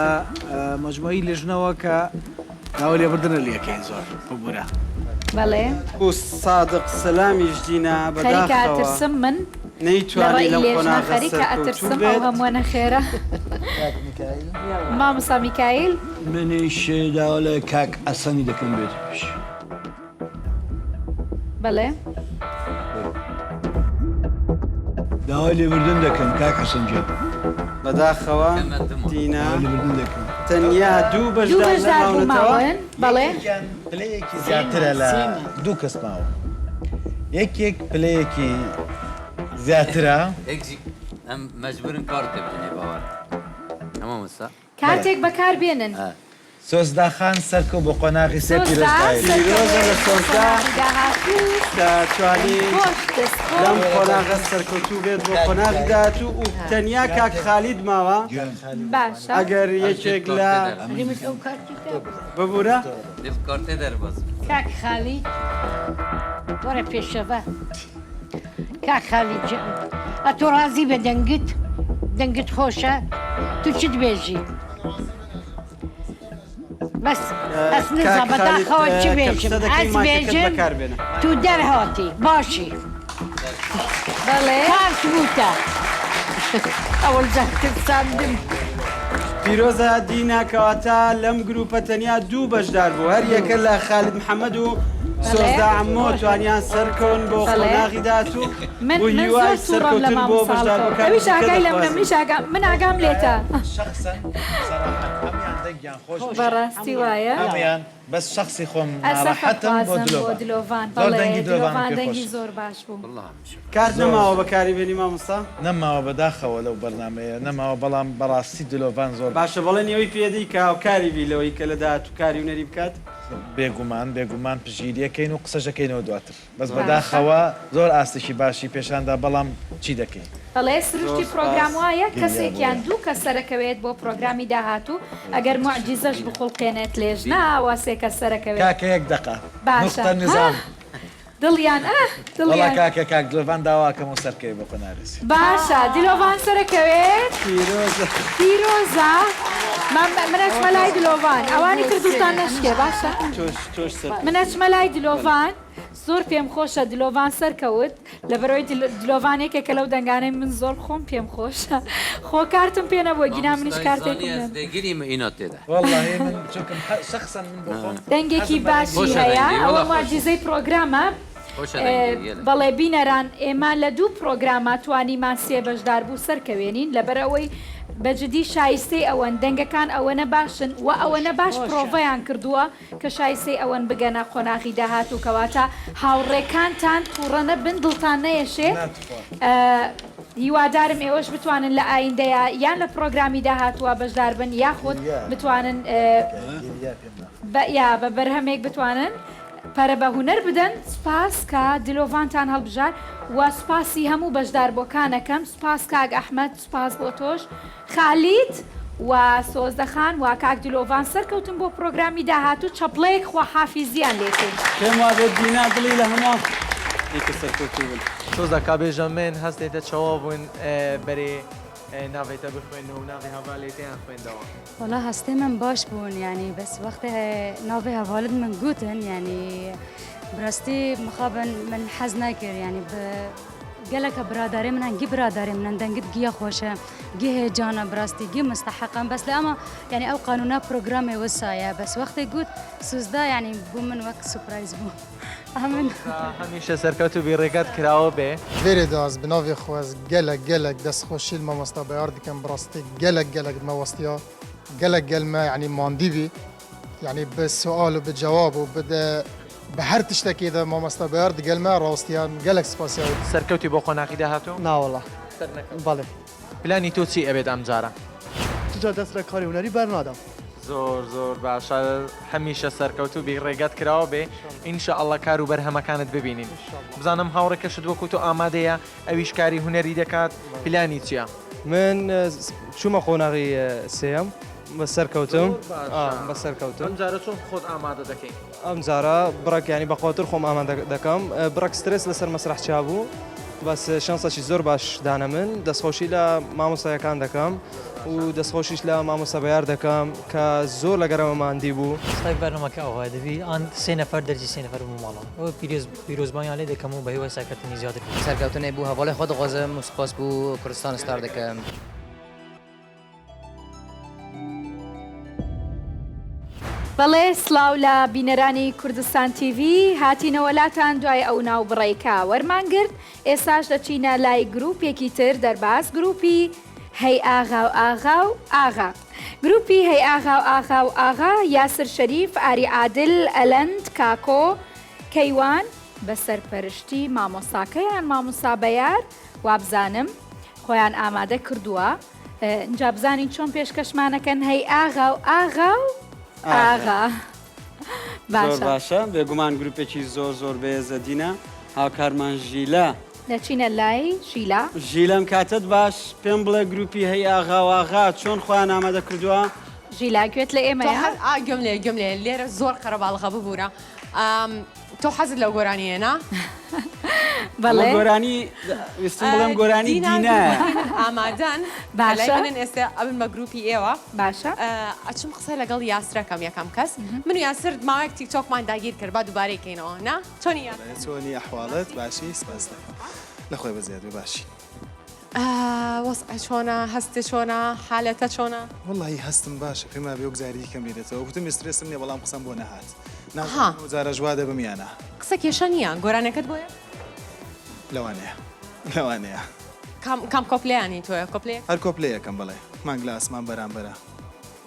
مەجموعی لیژنەوە کە داوای لێبوردن لێکەین زۆر ببورە. بەڵێ. و سادق سەلامیش دینا خەریکە بەداخەوە ئەترسم من لە نەیتوانی ڕێی لەم لێژنە قۆناغە خەریکە سەرکەوتوو ئەترسم ئەو بێت. هەمووە نەخێرە. میکائیل. مامۆستا میکائیل. منیش داوا لە کاک حەسەنی دەکەم بێتە پێش. بەڵێ. داوای لێبوردن دەکەم کاک حەسەن گیان. بەداخەوە دینا داوای لێبوردن دەکەم. تەنیا دوو دوو بەشدار بەشدار بوو نەماونەتەوە. ماون بەڵێ. یەکێکیان پلەیەکی زیاترە لە دوو کەس ماوە یەکێک پلەیەکی زیاترە. یەک ژی ئەم مەجبورن کارتێ بدەنێ باوەر کە مامۆستا. کارتێک بەکار بێنن. سۆزدا خان سەرکەو بۆ قۆناغی سێ سۆزدا پیرۆزبایی. پیرۆزە لە سەرکەوێت بۆ سۆزدا قۆناغی داهاتوو. کە توانی خۆش دەست لەم خۆش. قۆناغە سەرکەوتوو بێت بۆ قۆناغی داهاتوو و تەنیا کاک خالید ماوە باشە. ئەگەر یەکێک لە ببورە. کارتێ دەرباز. کاک خالید وەرە پێشەڤە. کاک خالید جان ئەتۆ ڕازی بە دەنگت دەنگت خۆشە تو چت بێژی بەس ئەس نزا کاک خالید بەداخەوە چ کە بێژم قسە دەکەی ئەس مایکەکەت بێژم بەکار بێنە. تو دەرهاتی باشی بەڵێ. کارت بووتە ئەوەل جار ترساندم. پیرۆزە دینا کەواتە لەم گروپە تەنیا دوو بەشدار بوو هەر یەکە لە خالید محەممەد و بەڵێ. سۆزدا عەممۆ توانیان سەرکەون بۆ بەڵێ. قۆناغی داهاتوو من و من هیوای زۆر تووڕەم لە سەرکەوتن بۆ مامۆستا هەڵکەوت بەشداربووەکانی ئەویش دیکە ئاگای لە منە دەخوازین. منیش ئاگام من ئاگام لێتە. شەخسەن سەراحەت هەموویان دەنگیان خۆش بوو. بەڕاستی وایە؟ هەموویان بەس شەخسی خۆم ئەسەفە ناڕەحەتم بۆ خوازم بۆ دلۆڤان دلۆڤان زۆر بەڵێ دەنگی دلۆڤانم دلۆڤان پێ دەنگی خۆشە. زۆر باش بوو. کارت نەماوە بەکاری بێنی مامۆستا؟ نەماوە بەداخەوە لەو بەرنامەیە نەماوە بەڵام بەڕاستی دلۆڤان زۆر. باشە بەڵێنی ئەوەی پێدەی کە هاوکاری بی لەوەی کە لە داهاتوو کاری هونەری بکات؟ بێگومان بێگومان پشتگیریەکەین و قسەشەکەینەوە دواتر بەس باشە. بەداخەوە زۆر ئاستێکی باشی پێشاندا بەڵام چی دەکەی. بەڵێ زۆر سروشتی سوپاس. پرۆگرام وایە گریا کەسێک یان بۆیە. دوو کەس سەرەکەوێت بۆ پرۆگرامی داهاتوو ئەگەر موعجیزەش بخوڵقێنێت لێژنە ئەوا سێ کەس سەرەکەوێت. کاکە یەک دەقە باشە نوقتە ها نزام. دڵیان ئاه وەڵا دڵیان. کاکە کاک دلۆڤان داواکەم و سەرکەوی بۆ قۆناغی سێ. باشە دلۆڤان سەرەکەوێت. پیرۆزە. پیرۆزە مام من ئەچمە لای دلۆڤان ئەوانی تر دڵتان نەشکێ باشە تۆش تۆش سەرکەوت. من ئەچمە لای دلۆڤان زۆر پێم خۆشە دلۆڤان سەرکەوت لەبەرئەوەی دلۆڤان یەکێکە لەو دەنگانەی من زۆر خۆم پێم خۆشە خۆ کارتم پێ نەبووە گینا منیش مامۆستای کارتێکم زانی ئەز نەبوو. دەگریم ئینا تێدە. وەڵاهی من چونکم حە شەخسەن من بۆ خۆم دەنگێکی حەزم بە دەنگی باشی خۆشە هەیە دەنگی ئەوە وەڵا خۆشە. موعجیزەی پرۆگرامە خۆشە دەنگی گەلە. بەڵێ بینەران ئێمە لە دوو پرۆگراما توانیمان سێ بەشداربوو سەرکەوێنین لەبەرئەوەی بە جدی شایستەی ئەوەن دەنگەکان ئەوەنە باشن وە ئەوەنە باش پرۆڤەیان کردووە کە شایستەی ئەوەن بگەنە قۆناغی داهاتوو کەواتە هاوڕێکانتان توڕە نەبن دڵتان نەیەشێ. نا تخوا. هیوادارم ئێوەش بتوانن لە ئایندەیا یان لە پڕۆگرامی داهاتووە بەشدار بن یاخود بتوانن بە یا بە بەرهەمێک بتوانن پەرە بە هونەر بدەن سوپاس کە دلۆڤانتان هەڵبژارد و سوپاسی هەموو بەشداربووەکانەکەم سوپاس کاک ئەحمەد سوپاس بۆ تۆش خالید و سۆزدە خان و کاک دلۆڤان سەرکەوتن بۆ پرۆگرامی داهاتوو چەپڵەیەک خواحافیزیان لێکەین. پێم وابێت دینا دڵی لە هەمووان دیکە سەرکەوتوو بن. سۆزدە کا بێژە من هەستێتە چەوا بوون بەرێ ناڤێتە بخوێن و ناڤێ هەڤالێتەیان خوێندەوە. وەڵا هەستێ من باش بوون یانی بەس وەختێ ناڤێ هەڤالت من گوتن یانی براستی مخابن من حەز نەکرد یانی گەلەکە برادەرێ منن گی برادەرێ منن دەنگت گیە خۆشە گی هێجانە براستی گی مستحقن بەس لە ئەمە یعنی ئەو قانونە پرۆگرامێ وسایە بەس وەختێ گوت سوزدا یعنی بۆ من وەک سوپرایز بوو ئەمن هەمیشە سەرکەوتوو بی ڕێگات کراوە بێ. لێرەدا ez bi navê xwe ez gelek gelek destxweşî li mamosta Beyar dikim bi rastî gelek gelek bi me westiya gelek gel me yanî mandî bî Yanî bi sual û bi cewab û bi de bi her tiştekê de mamosta Beyar digel me rastiya min gelek spasiya wî. سەرکەوتی بۆ قۆناغی داهاتوو؟ ناوەڵا سەرنەکەوتی. بەڵێ. پلانی تۆ چی ئەبێت ئەمجارە؟ چ جار دەست لە کاری هونەری بەرنادەم. زۆر زۆر باشە هەمیشە سەرکەوتوو بی ڕێگات کراوە بێ ان شاء اللە کار و بەرهەمەکانت ببینین بزانم هاوڕێکەشت وەکو تۆ ئامادەیە ئەویش کاری هونەری دەکات پلانی چیە؟ من چوومە قۆناغی سێیەم بە سەرکەوتم بە سەرکەوتم. ئەم جارە چۆن خۆت ئامادە دەکەی؟ ئەم جارە بڕەک یانی بە قوتر خۆم ئامادە دەکەم بڕەک سترێس لەسەر مەسرح چابوو بەس شەنسەکی زۆر باش دانە من دەستخۆشی لە مامۆستایەکان دەکەم و دەستخۆشیش لە مامۆستا بەیار دەکەم کە زۆر لەگەرەوە ماندی بوو. سڵای بەرنامەکە ئەوهایە دەبی ئان سێ نەفەر دەرجی سێ نەفەر بوو ماڵان ئەوە پیرۆز پیرۆزباییان لێ دەکەم و بە هیوای سەرکەوتنی زیاتر. سەرکەوتنێ بوو هەڤاڵێ خۆ دەخوازم و سوپاس بوو کوردستان ستار دەکەم. بەڵێ سڵاو لە بینەرانی کوردستان تیڤی هاتینەوە لاتان دوای ئەو ناوبڕەی کە وەرمان گرت ئێستاش دەچینە لای گروپێکی تر دەرباز گروپی هەی ئاغا و ئاغا و ئاغا گروپی هەی ئاغا و ئاغا و ئاغا یاسر شەریف ئاری عادل ئەلەند کاکۆ کەیوان بە سەرپەرشتی مامۆستاکەیان مامۆستا بەیار وابزانم خۆیان ئامادە کردووە ئینجا بزانین چۆن پێشکەشمانەکەن هەی ئاغا و ئاغا و ئاغا زۆر باشە بێگومان گروپێکی زۆر زۆر بەێزە دینا هاوکارمان ژیلە دەچینە لای ژیلا ژیلەم کاتت باش پێم بڵێ گروپی هەی ئاغا و ئاغا چۆن خۆیان ئامادە کردووە ژیلا گوێت لە ئێمەیە گوێم لێ گوێم لێ لێرە زۆر قەرەباڵغە ببوورە تۆ حەزت لەو گۆرانییە نا؟ بەڵێ گۆرانی ویستم بڵێم گۆرانی دینا ئامادەن باشە منن ئێستا ئەبن بە گروپی ئێوە باشە ئەچم قسە لەگەڵ یاسرەکەم یەکەم کەس من و یاسر ماوەیەک تیکتۆکمان داگیر کرد با دووبارەی کەینەوە نا چۆنی چۆنی ئەحواڵت باشی سپاس دەکەم لە خۆی بەزیاد بێ باشی وەزع چۆنە هەستت چۆنە حالەتە چۆنە؟ وەڵاهی هەستم باشە پێم وابێ وەک جاری دیکەم لێ دێتەوە گوتم ئیسترێسم نییە بەڵام قسەم بۆ نەهات نازانم ئەو جارەش وا دەبم یا نا. قسە کێشە نییە گۆرانیەکەت بۆیە؟ لەوانەیە لەوانەیە. کام کام کۆپلەیانی تۆیە کۆپلەیەک؟ هەر کۆپلەیەکەم بەڵێ مانگ لە ئاسمان بەرامبەرە.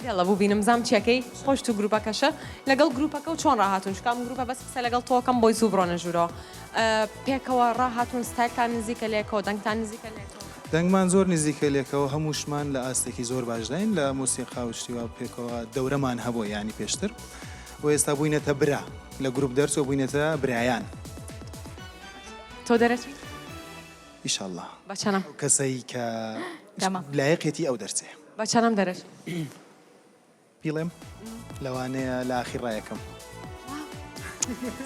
بێڵە ببینم زام چیەکەی خۆشت و گروپەکەشە لەگەڵ گروپەکە و چۆن ڕاهاتوون چونکە ئەم گروپە بەس قسە لەگەڵ تۆکەم بۆی زوو بڕۆنە ژوورەوە پێکەوە ڕاهاتوون ستایلتان نزیکە لێکەوە دەنگتان نزیکە لێکەوە؟ دەنگمان زۆر نزیکە لێکەوە هەمووشمان لە ئاستێکی زۆر باشداین لە مۆسیقا و شتی وا پێکەوە دەورەمان هەبووە یانی پێشتر و ئێستا بووینەتە برا لە گروپ دەرچووە بووینەتە برایان. تۆ دەرەچی؟ ئیشەڵا بە چەنەم؟ ئەو کەسەی کە لایەقێتی ئەو دەرچێ. بە چەنەم دەرەچی؟ بیڵێم لەوانەیە لە ئاخیر ڕایەکەم.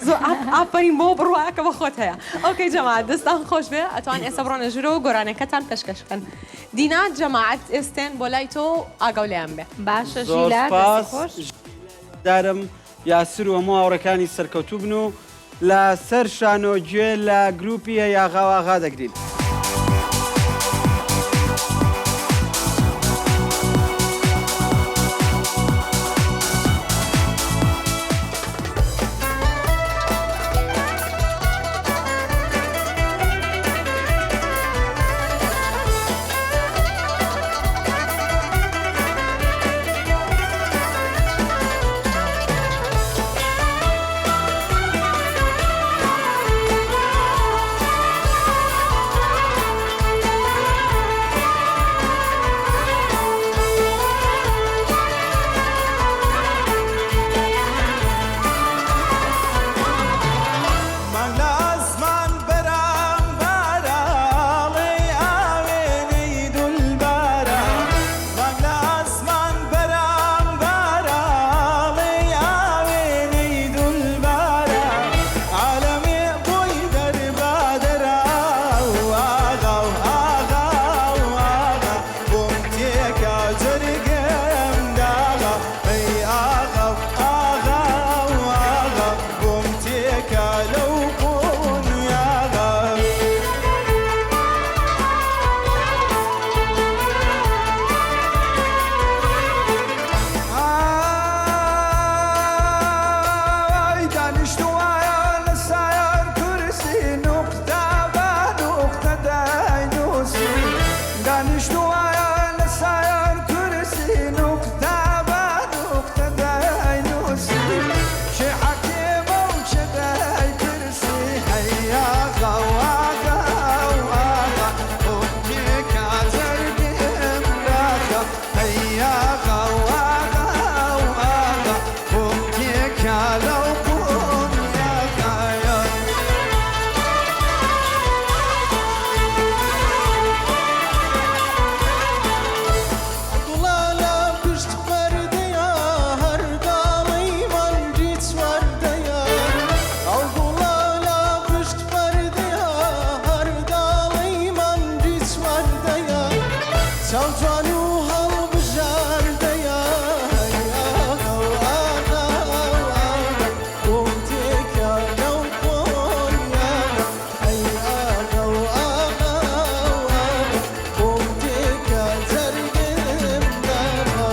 زۆر ئافەرین بۆ بڕوایەکە بە خۆت هەیە okay جەماعەت دەستان خۆش بێ ئەتوان ئێستا بڕۆنە ژوورەوە گۆرانەکەتان پێشکەش بکەن دینا جەماعەت ئێستێن بۆ لای تۆ ئاگاو لێیان بێ باشە زۆر ژیلا سپاس دەست خۆش. دارم یاسر و هەموو هاوڕێکانی سەرکەوتوو بن و لە سەر شانۆ گوێ لە گروپی هەی ئاغا و ئاغا دەگرین. جوان و هەڵبژاردەیە هەی ئاغا و ئاغا و ئاغا بۆم تێکە لەو قۆنیا ئەی ئاغا و ئاغا و ئاغا بۆم تێکە جەرگم داغا.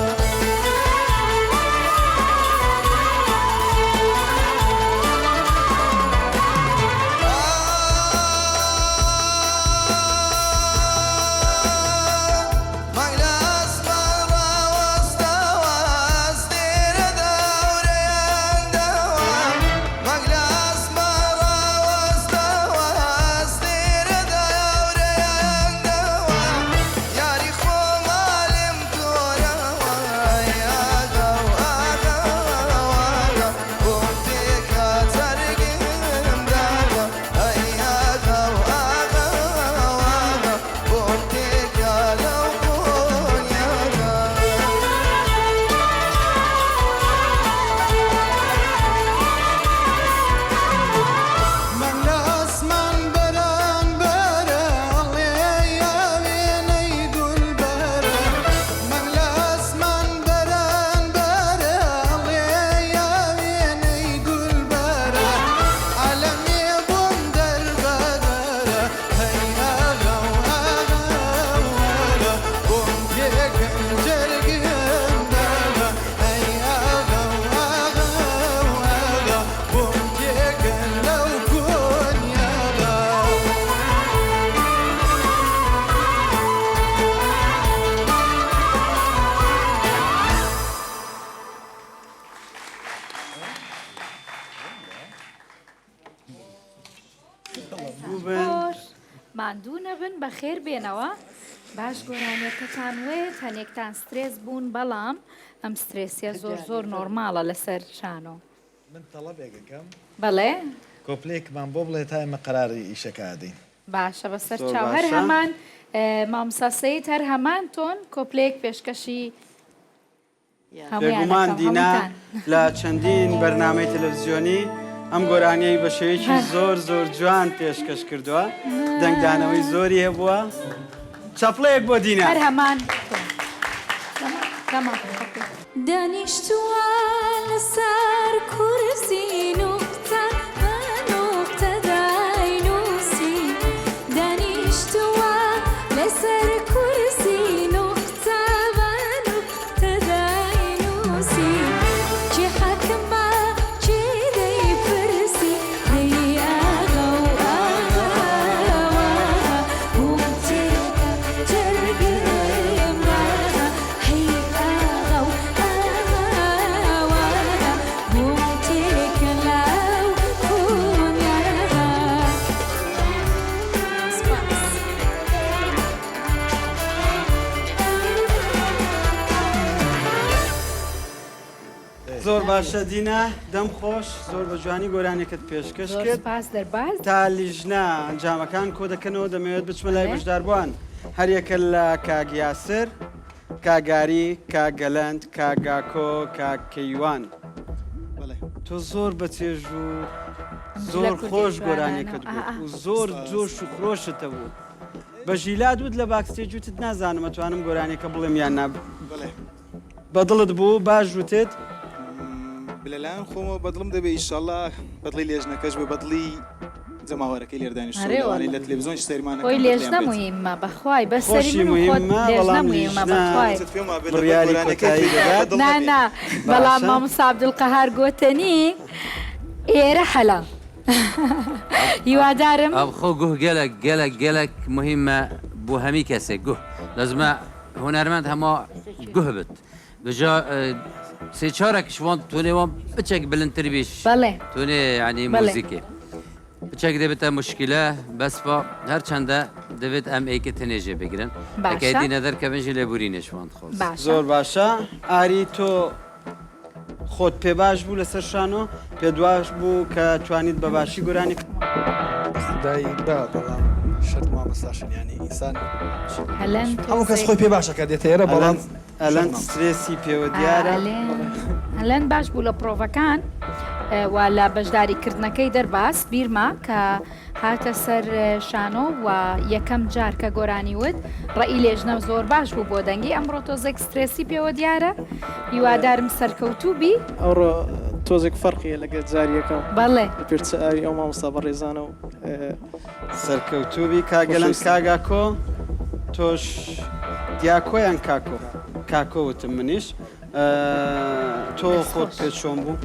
مانگ لە ئاسمان ڕاوەستاوە، ئەستێرە دەورەیان داوە. مانگ لە ئاسمان ڕاوەستاوە، ئەستێرە دەورەیان داوە. یاری خۆما لێم تۆراوە، ئەی ئاغا و ئاغا و ئاغا، بۆم تێکا جەرگم داغە. ئەی ئاغا و ئاغا و ئاغا، بۆم تێکا لەو قۆنیاغا. مانگ لە ئاسمان بەرانبەرە، ئەڵێ ئاوێنەی دولبەرە. مانگ لە ئاسمان بەرانبەرە، ئەڵێ ئاوێنەی دولبەرە. عالەمێ بۆم دەربەدەرە، هەی ئاغا و ئاغا و ئاغا، بۆم تێکەن جەرگم داغا. هەی ئاغا و ئاغا و ئاغا، بۆم تێکەن لەو کۆنیاغا. خۆش ماندوو نەبن بەخێر بێنەوە باش گۆرانیەکەتان وت هەنێکتان سترێس بوون بەڵام ئەم سترێسیە زۆر زۆر normal ە لەسەر شانۆ. من تەڵەبێک ئەکەم. بەڵێ. کۆپلەیەکمان بۆ بڵێ تا ئێمە قەراری ئیشەکە ئەدەین. باشە بەسەر زۆر چاو هەر باشە. هەمان مامۆستا سەید هەر هەمان تۆن کۆپلەیەک پێشکەشی بێگومان دینا لە چەندین بەرنامەی تەلەڤزیۆنی ئەم گۆرانیەی بە شێوەیەکی زۆر زۆر جوان پێشکەش کردووە دەنگدانەوەی زۆری هەبووە چەپڵەیەک بۆ دینا. هەر هەمان تەمام. دانیشتووە لەسەر کورسی نوقتە بە نوقتە داینووسی دانیشتووە لەسەر کورسی نوقتە بە نوقتە داینووسی کێ حاکمە کێ دەیپرسی دەی ئاغا و ئاغا و ئاغا بۆم تێکە جەرگم داغە هەی ئاغا و ئاغا و ئاغا بۆم تێکە لاو قۆناغا. سپاس. زۆر باشە دینا دەم خۆش زۆر بە جوانی گۆرانیەکەت پێشکەش زۆر کرد سپاس دەرباز. تا لیژنە ئەنجامەکان کۆ دەکەنەوە دەمەوێت بچمە لای بەڵێ. بەشداربووان هەریەکە لە کاک یاسر کاک گاری کاک گەلەند کاک گاکۆ کاک کەیوان بەڵێ. تۆ زۆر بە چێژ و لە زۆر کوردی خۆش جوانانە. گۆرانیەکەت ئا گوت ئا. و زۆر جۆش و خرۆشت هەبوو بە ژیلات وت لە backstage وتت نازانم ئەتوانم گۆرانیەکە بڵێم یان نا بەڵێ. بەدڵت بوو باش وتت؟ لەلایەن خۆمەوە بەدڵم دەبێ ئیشەڵا بەدڵی لێژنەکەش بێ بەدڵی جەماوەرەکەی لێر دانیشتوو ئەرێ لەوانەی واللە لە تەلەڤیزیۆنیش سەیرمان خۆی ئەکەن بەدڵیان لێژنە بێت. موهیمە بەخوای بەس سەری خۆشی من و خۆت موهیمە لێژنە بەڵام موهیمە لیژنە بەخوای. چت پێم وابێ لەبەر بڕیاری گۆرانیەکەی کۆتایی پێت دەدات. بەدڵ نا نەبێ. نا بەڵام باشە. مامۆستا عەبدولقەهار گۆتەنی ئێرە حەلا هیوادارم. ئەو خۆ گوه گەلەک گەلەک گەلەک موهیمە بۆ هەمی کەسێک گوه لازمە هونەرمەند هەما گوه بت بجا سێ چارەک شوان تونێ وان بچێک بلندتر بیش بەڵێ تونێ یعنی بەڵێ. موزیکێ بچێک دەبێتە مشکلە بەس با هەرچەندە دەبێت ئەم ئێکە تنێژێ بگرن باشە. ئەکەی دینە دەرکەون ژی لێبورینێ شوان خۆز باشە. زۆر باشە ئاری تۆ خۆت پێ باش بوو لەسەر شانۆ پێت واش بوو کە توانیت بە باشی گۆرانی خودای با بەڵام شەرت مامۆستاشن یانی ئینسان ئەلەند هەموو کەس خۆی پێ باشە کە دێتە ئێرە بەڵام ئەلەند سترێسی پێوە دیارە ئەلەند باش بوو لە پرۆڤەکان. و لە بەشداری کردنەکەی دەرباز بیرمە کە هاتە سەر شانۆ و یەکەم جار کە گۆرانی وت ڕێی لێژنە زۆر باش بوو بۆ دەنگی ئەمڕۆ تۆزێک سترێسی پێوە دیارە هیوادارم سەرکەوتوو بی. ئەوڕۆ تۆزێک فەرقیە لەگەر جاری یەکەم بەڵێ. پێرچە ئاوی ئەو مامۆستا بەڕێزانە و. سەرکەوتوو بی کاک گەلەند کاک ئاکۆ تۆش دیاکۆ یان کاکۆ کاکۆ وتم منیش تۆ خۆت پێ چۆن بوو؟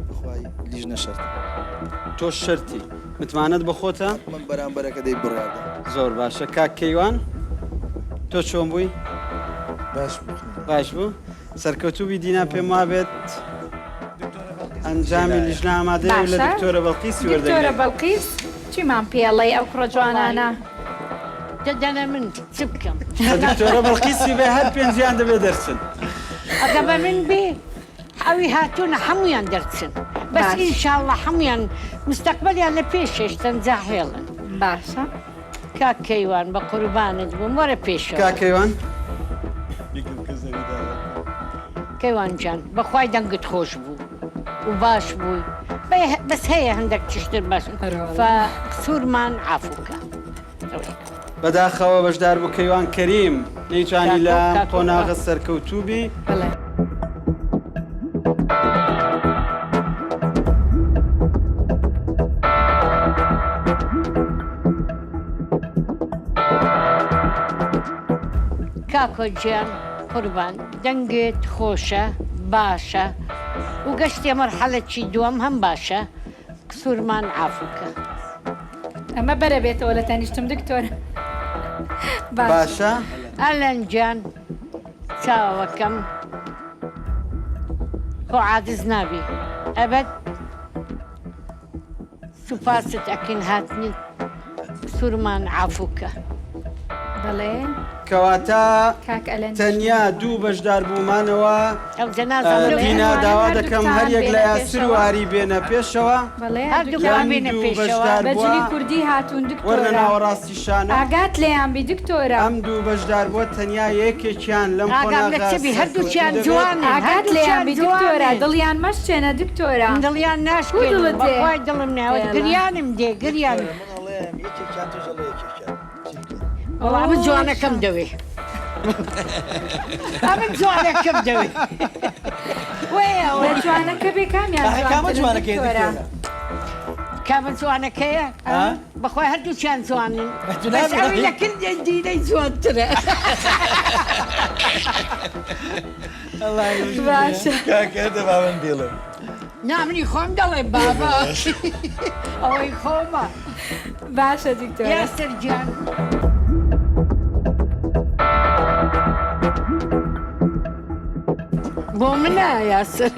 بەخوای لیژنە شەرتە. تۆ شەرتی متمانەت بە خۆتە؟ من بەرامبەرەکە دەی بڕیاردەم. زۆر باشە کاک کەیوان تۆ چۆن بووی؟ باش بوو. باش بوو سەرکەوتوو بی دینا پێم وابێت ئەنجامی لیژنە ئامادەیە و لە دکتۆرە بەڵقیسی وەردەگرین. دکتۆرە بەڵقیس چیمان پێڵێی ئەو کوڕە جوانانە؟ دەدەنە من چ بکەم؟ دکتۆرە بەڵقیسی بێ هەر پێنجیان دەبێ دەرچن. ئەگە بە من بێ ئەوی هاتوونە هەموویان دەرچن بەس ئینشاڵڵا هەموویان مستەقبەلیان لە پێش هێشتن جا هێڵن. باشە. کاک کەیوان بە قوربانت بم وەرە پێشەوە. کاک کەیوان. کەیوان جان بەخوای دەنگت خۆش بوو و باش بووی بەس هەیە هەندێک تشتر بەس قسوورمان عافوکە. بەداخەوە بەشدار بوو کەیوان کەریم نەیتوانی لە قۆناغە سەرکەوتوو بی. کاکۆ گیان قوربان دەنگت خۆشە باشە و گەشتیە مەرحەلەکی دووەم هەم باشە قسورمان عافوکە. ئەمە بەرە بێتەوە لە تەنیشتم دکتۆر باشە. ئەلەن گیان چاوەکەم خۆ عاجز نابی ئەبەد. سوپاست ئەکەین هاتنت سورمان عافوکە. بەڵێ. کەواتە کاک ئەلەند تەنیا دوو بەشدار بوومانەوە ئەوجە نازانم لەو دینا ئەتوانن داوا دەکەم هەردووکتان هەریەک لە بێنە یاسر و پێشەوە. ئاری بێنە پێشەوە. بەڵێ هەردووکیان هەردووکیان بێنە دوو پێشەوە. بەشدار بە بووە جلی کوردی هاتوون وەرنە دکتۆرە. ناوەڕاستی شانۆ. ئاگات لێیان بی دکتۆرە. ئەم دوو بەشدار بووە تەنیا یەکێکیان لەم ئاگام لە قۆناغە چ بی هەردووکیان سەرکەوتوو دەبێت. جوانن ئاگات لێیان هەردووکیان بی دکتۆرە جوانن. دڵیان مەشچێنە دکتۆرە. من دڵیان کو ناشکێنم دڵت دێ؟ بەخوای دڵم ناوت ئێڵا. گریانم دێ گریان. دکتۆرە من ئەڵێم یەکێکیان تۆش ئەڵێ یەکێکیان چی بکەین؟ وەڵا ئەمن ئۆ جوانەکەم دەوێ. ئەمن جوانەکەم دەوێ. وەیەوە. لە جوانەکە بێ کامیان ئاخە کامە جوانترن جوانەکەیە دکتۆرە؟ دکتۆرە؟ کامە جوانەکەیە؟ ها؟ بەخوای هەردووکیان جوانن بەس ئەوی لە کن دینەی جوانترە. باشە. کاکە دە با من بیڵێم. نا منی خۆم دەڵێم بابە ئەوەی خۆمە. باشە دکتۆرە. یاسر گیان. بۆ منە یاسر.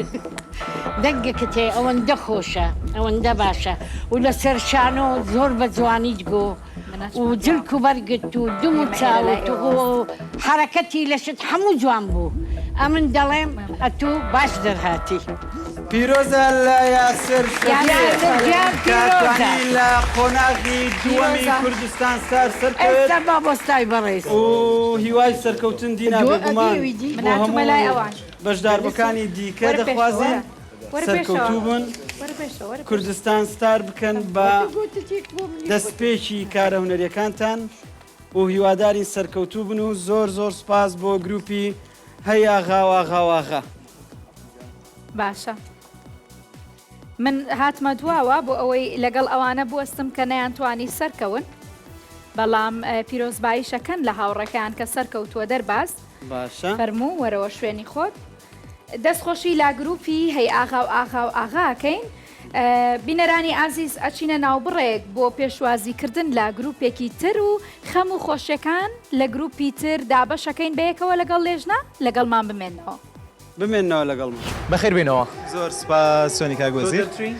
دەنگەکەت هەیە ئەوەندە خۆشە ئەوەندە باشە و لەسەر شانۆ زۆر بە جوانیت گۆ و جلک و بەرگت و دم و چاوت و حەرەکەتی لەشت هەموو جوان بوو ئەمن دەڵێم ئەتوو باش دەرهاتی. پیرۆزە لە یاسر شەفیق کە توانی لە قۆناغی دووەمی کوردستان ستار سەرکەوێت ئێستا مامۆستای بەڕێز و هیوای سەرکەوتن دینا بێگومان بۆ هەموو بەشداربووکانی دیکە دەخوازین سەرکەوتوو بن کوردستان ستار بکەن بە دەستپێکی کارە هونەریەکانتان و هیوادارین سەرکەوتوو بن و زۆر زۆر سپاس بۆ گروپی هەیە غاواغاواغا. باشە من هاتمە دواوە بۆ ئەوەی لەگەڵ ئەوانە بوەستم کە نەیانتوانی سەرکەون بەڵام پیرۆزباییشەکەن لە هاوڕێکەیان کە سەرکەوتووە دەرباز باشە. فەرموو وەرەوە شوێنی خۆت. دەست خۆشی لە گروپی هەی ئاغا و ئاغا و ئاغا ئەکەین. بینەرانی ئازیز ئەچینە ناوبڕێک بۆ پێشوازی کردن لە گروپێکی تر و خەم و خۆشیەکان لە گروپی تر دابەشەکەین بەیەکەوە لەگەڵ لێژنە لەگەڵمان بمێنەوە. بمێنەوە لەگەڵمان. بەخێر بێنەوە. زۆر سوپاس چۆنی کاک وەزیر؟ تۆ دەرچووی؟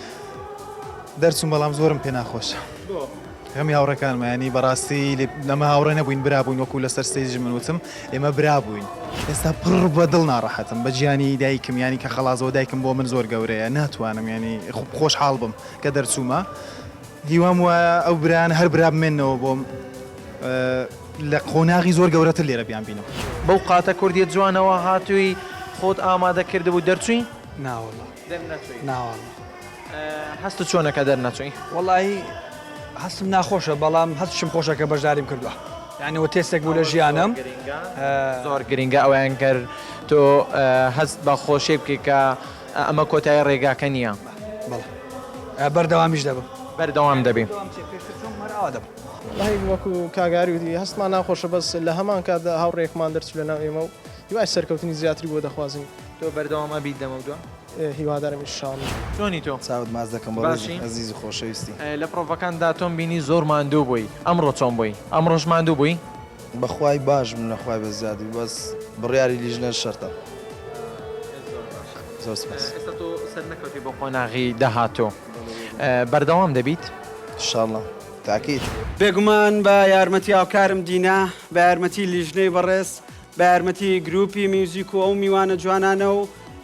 دەرچووم بەڵام زۆرم پێ ناخۆشە. بۆ؟ غەمی هاوڕێکانمە یانی بەڕاستی لەمە هاوڕێ نەبووین برا بووین وەکو لەسەر stage من وتم ئێمە برا بووین ئێستا پڕ بە دڵ ناڕەحەتم بە گیانی دایکم یانی کە خەڵازەوە دایکم بۆ من زۆر گەورەیە ناتوانم یانی خۆشحاڵ بم کە دەرچوومە هیوام وایە ئەو برایانە هەر برا بمێنەوە بۆم لە قۆناغی زۆر گەورەتر لێرە بیان بینم. بەو قاتە کوردیە جوانەوە هاتووی خۆت ئامادە کردبوو دەرچووی؟ ناوەڵا دەرنەچووی؟ ناوەڵا. هەستت چۆنە کە دەرنەچووی؟ وەڵایی هەستم ناخۆشە بەڵام هەستشم خۆشە کە بەشداریم کردووە یانی وە تێستێک بوو لە ژیانم. زۆر گرینگە ئەوەیان گەر تۆ هەست بە خۆشی بکەی کە ئەمە کۆتایی ڕێگاکە نییە. بەڵێ بەردەوامیش دەبم. بەردەوام دەبی. پێشتر چۆن بووم هەر ئاوا دەبم. وەڵاهی وەکو کاک ئاری وتی هەستمان ناخۆشە بەس لە هەمان کاتدا هاوڕێیەکمان دەرچوو لە ناو ئێمە و هیوای سەرکەوتنی زیاتری بۆ دەخوازین. تۆ بەردەوام ئەبیت لەمەودوا؟ هیوادارم ان شاء اللە. چۆنی تۆ؟ چاوت ماچ دەکەم بەڕێزی باشی؟ ئەزیز و خۆشەویستی. لە پڕۆڤەکاندا تۆم بینی زۆر ماندوو بووی ئەمڕۆ چۆن بووی؟ ئەمڕۆش ماندوو بووی؟ بەخوای باش بووم لەخوای بەزیادی بەس بڕیاری لیژنە شەرتە. زۆر سپاس. ئێستا تۆ سەرنەکەوتی بۆ قۆناغی داهاتوو بەردەوام دەبیت؟ ان شاء اللە تاکید. بێگومان بە یارمەتی هاوکارم دینا، بە یارمەتی لیژنەی بەڕێز، بە یارمەتی گروپی میوزیک و ئەو میوانە جوانانە و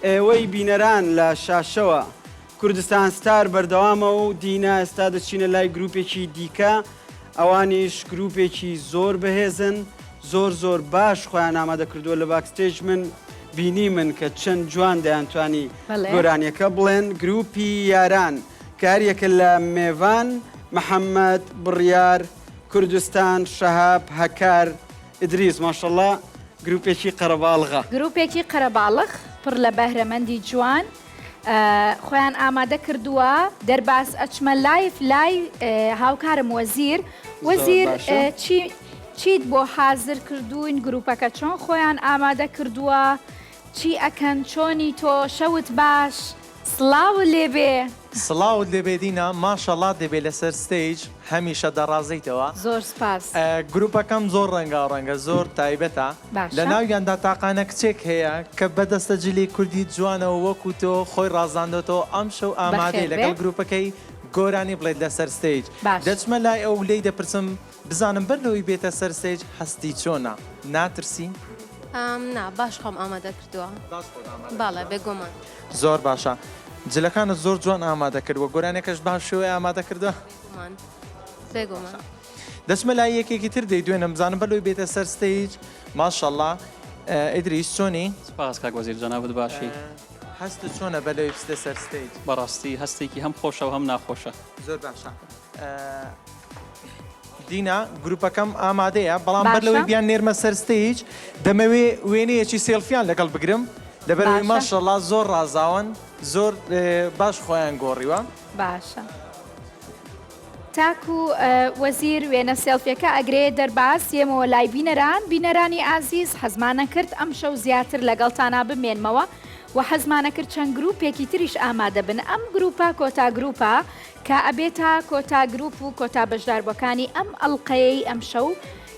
ئێوەی بینەران لە شاشەوە کوردستان ستار بەردەوامە و دینا ئێستا دەچینە لای گروپێکی دیکە ئەوانیش گروپێکی زۆر بەهێزن زۆر زۆر باش خۆیان ئامادە کردووە لە backstage من بینی من کە چەند جوان دەیانتوانی گۆرانیەکە بڵێن گروپی یاران کە هەریەکە لە مێڤان محەممەد بڕیار کوردستان شەهاب هەکار ئیدریس ماشەڵا گروپێکی قەرەباڵغە. گروپێکی قەرەباڵغ پڕ لە بەهرەمەندی جوان خۆیان ئامادە کردووە دەرباز ئەچمە live لای هاوکارم وەزیر وەزیر چی چیت بۆ حازر کردوین گروپەکە چۆن خۆیان ئامادە کردووە چی ئەکەن چۆنی تۆ شەوت باش سڵاوت لێبێ. سڵاوت لێبێ دینا ماشەڵات لێبێ لەسەر stage هەمیشە دەڕازێیتەوە. زۆر سپاس. گروپەکەم زۆر ڕەنگاو ڕەنگە زۆر تایبەتە باشە. لەناویاندا تاقانە کچێک هەیە کە بە دەستە جلی کوردی جوانەوە وەکو تۆ خۆی ڕازاندۆتەوە ئەمشەو ئامادەیە بەخێر بێ. لەگەڵ گروپەکەی گۆرانی بڵێت لەسەر stage باش. دەچمە لای ئەو لێی دەپرسم بزانم بەر لەوەی بێتە سەر stage هەستی چۆنە؟ ناترسی؟ نا باش خۆم ئامادە کردووە. باش خۆت ئامادە بەڵێ بێگومان. زۆر باشە جلەکانت زۆر جوان ئامادە کردووە گۆرانیەکەشت بەم شێوەیە ئامادە کردووە؟ بێگومان بێگومان. دەچمە لای یەکێکی تر دەیدوێنم بزانم بەر لەوەی بێتە سەر stage ماشەڵا ئیدریس چۆنی؟ سپاس کاک وەزیر جەنابت باشی؟ هەستت چۆنە بەر لەوەی بچیتە سەر stage؟ بەڕاستی هەستێکی هەم خۆشە و هەم ناخۆشە. زۆر باشە دینا گروپەکەم ئامادەیە بەڵام بەر لەوەی بیان نێرمە سەر stage دەمەوێ وێنەیەکی سێڵفیان لەگەڵ بگرم لەبەرەوەی ماشەڵا زۆر ڕازاون زۆر باش خۆیان گۆڕیوە. باشە تاکو وەزیر وێنە سێڵفیەکە ئەگرێ دەرباز یەمەوە لای بینەران بینەرانی ئازیز حەزمانە کرد ئەمشەو زیاتر لەگەڵتانا بمێنمەوە و حەزمانە کرد چەند گروپێکی تریش ئامادە بن ئەم گروپە کۆتا گروپە کە ئەبێتە کۆتا گروپ و کۆتا بەشداربوەکانی ئەم ئەڵقەیەی ئەمشەو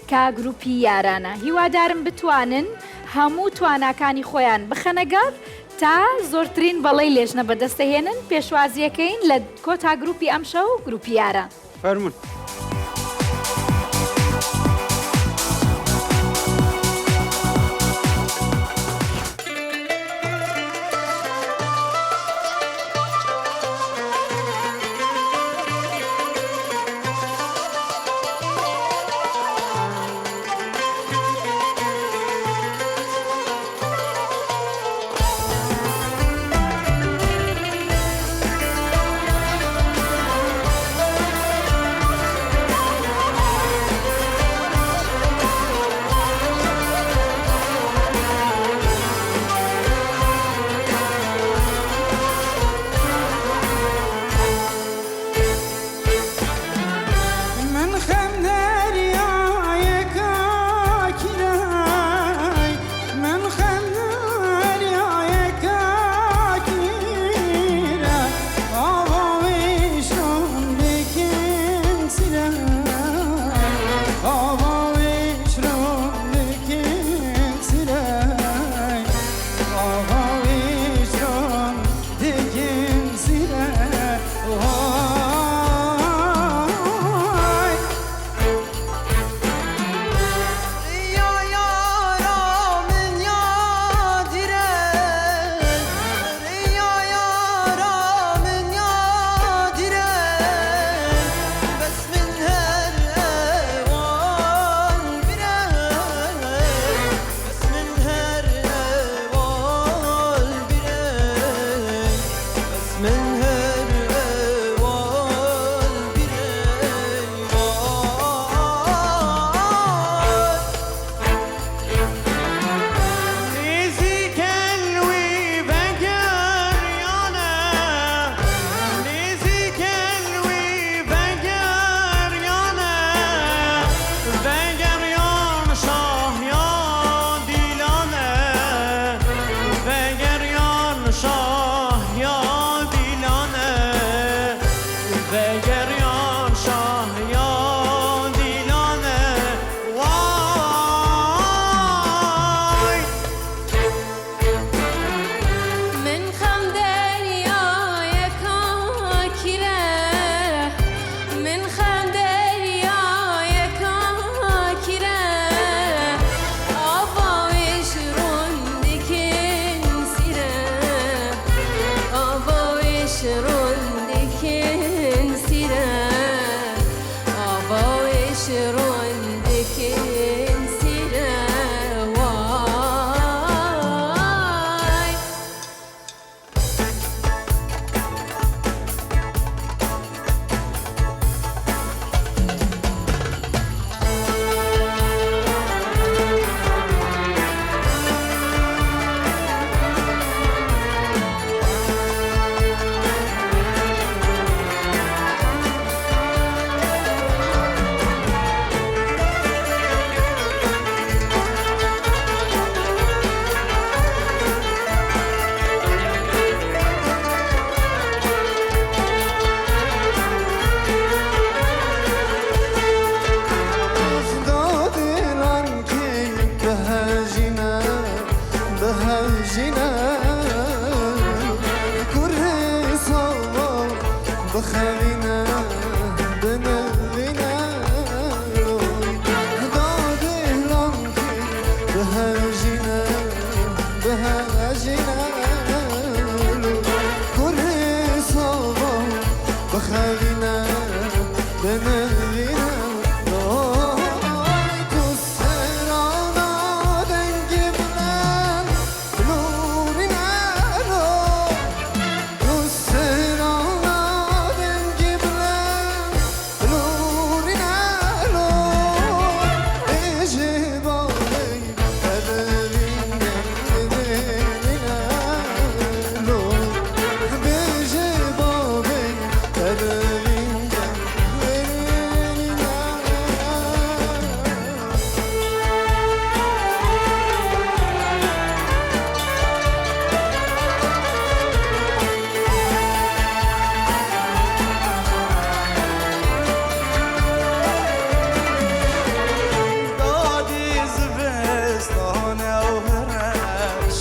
کە گروپی یارانە هیوادارم بتوانن هەموو تواناکانی خۆیان بخەنە گەڕ تا زۆرترین بەڵێی لێژنە بەدەستەهێنن پێشوازیەکەین لە کۆتا گروپی ئەمشەو گروپی یاران. فەرموون.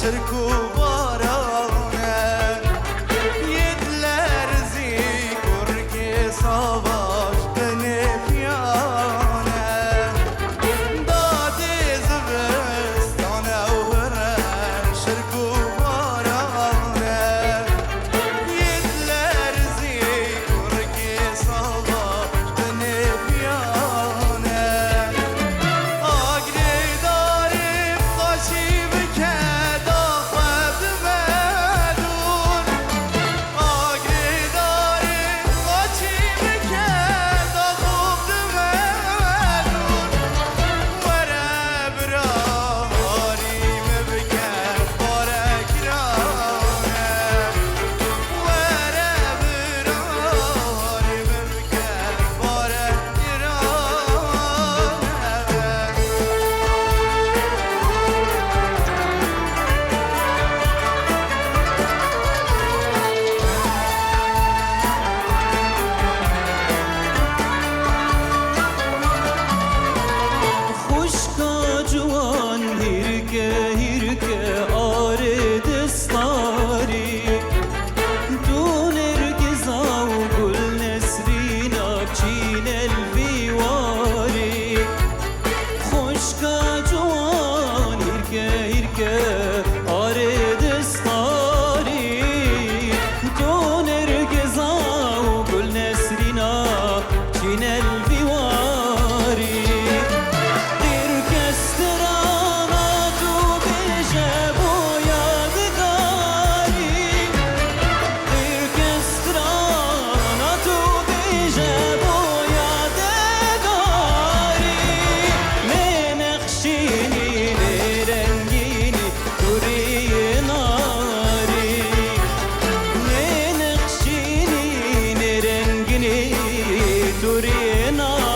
شرک و بارانە یت لەرزی کورکێ ساواش دنێ پیانە دادێ زڤستانە و هرە شرک و بارانە یت لەرزی کورکێ ساواش دنێ پیانە ئاگرێ دارێ قاشی بکە داخوە بمە دوور ئاگرێ دارێ قاچی بکە داخۆ بمە دوور وەرە برا هاری مە بکە بارە گرانە وەرە برا هاری مە بکە بارە گرانە. خوشکا جوان هیرکە هیرکە ئارێ دستاری تو نرگزا و گل نسرینا بچینە الڤیواری خوشکا جوان هیرکە هیرکە ئارێ دستاری تو نرگزا و گل نسرینا بچینە الڤیواری قیرکەسترانا تو بێژە بۆ یادگاری قیرکەسترانا تو بێژە بۆ یادگاری لێ نەخشینی لێ رەنگینی دووری ناری لێ نەخشینی لێ رەنگینی دووری ناری.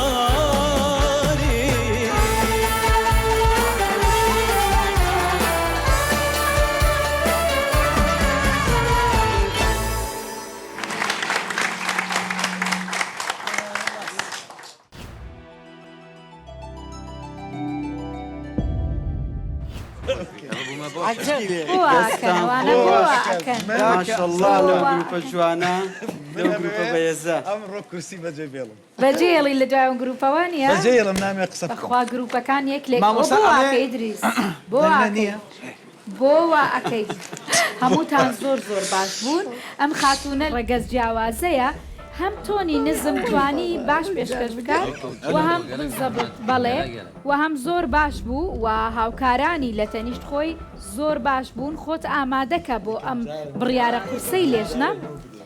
ماشەڵڵا لەو گروپە جوانە لەو گروپە بەێزە. ئەمڕۆ کورسی بەجێ بێڵم. بەجێ هێڵی لە دوای ئەم گروپەوە نییە؟ بەجێ هێڵم نامەوێ قسە بکەم. بەخوا گروپەکان یەک لێک مامۆستا بۆ ئەڵێ واکەی ئیدریس بۆ دەنگە واکەی نییە؟ بۆ وا ئەکەی هەمووتان زۆر زۆر باش بوون ئەم خاتوونە ڕەگەز جیاوازەیە هەم تۆنی نزم توانی باش پێشکەش بکات و هەم بالضبط بەڵێ و هەم زۆر باش بوو و هاوکارانی لە تەنیشت خۆی زۆر باش بوون خۆت ئامادەکە بۆ ئەم بڕیارە قورسەی لێژنە.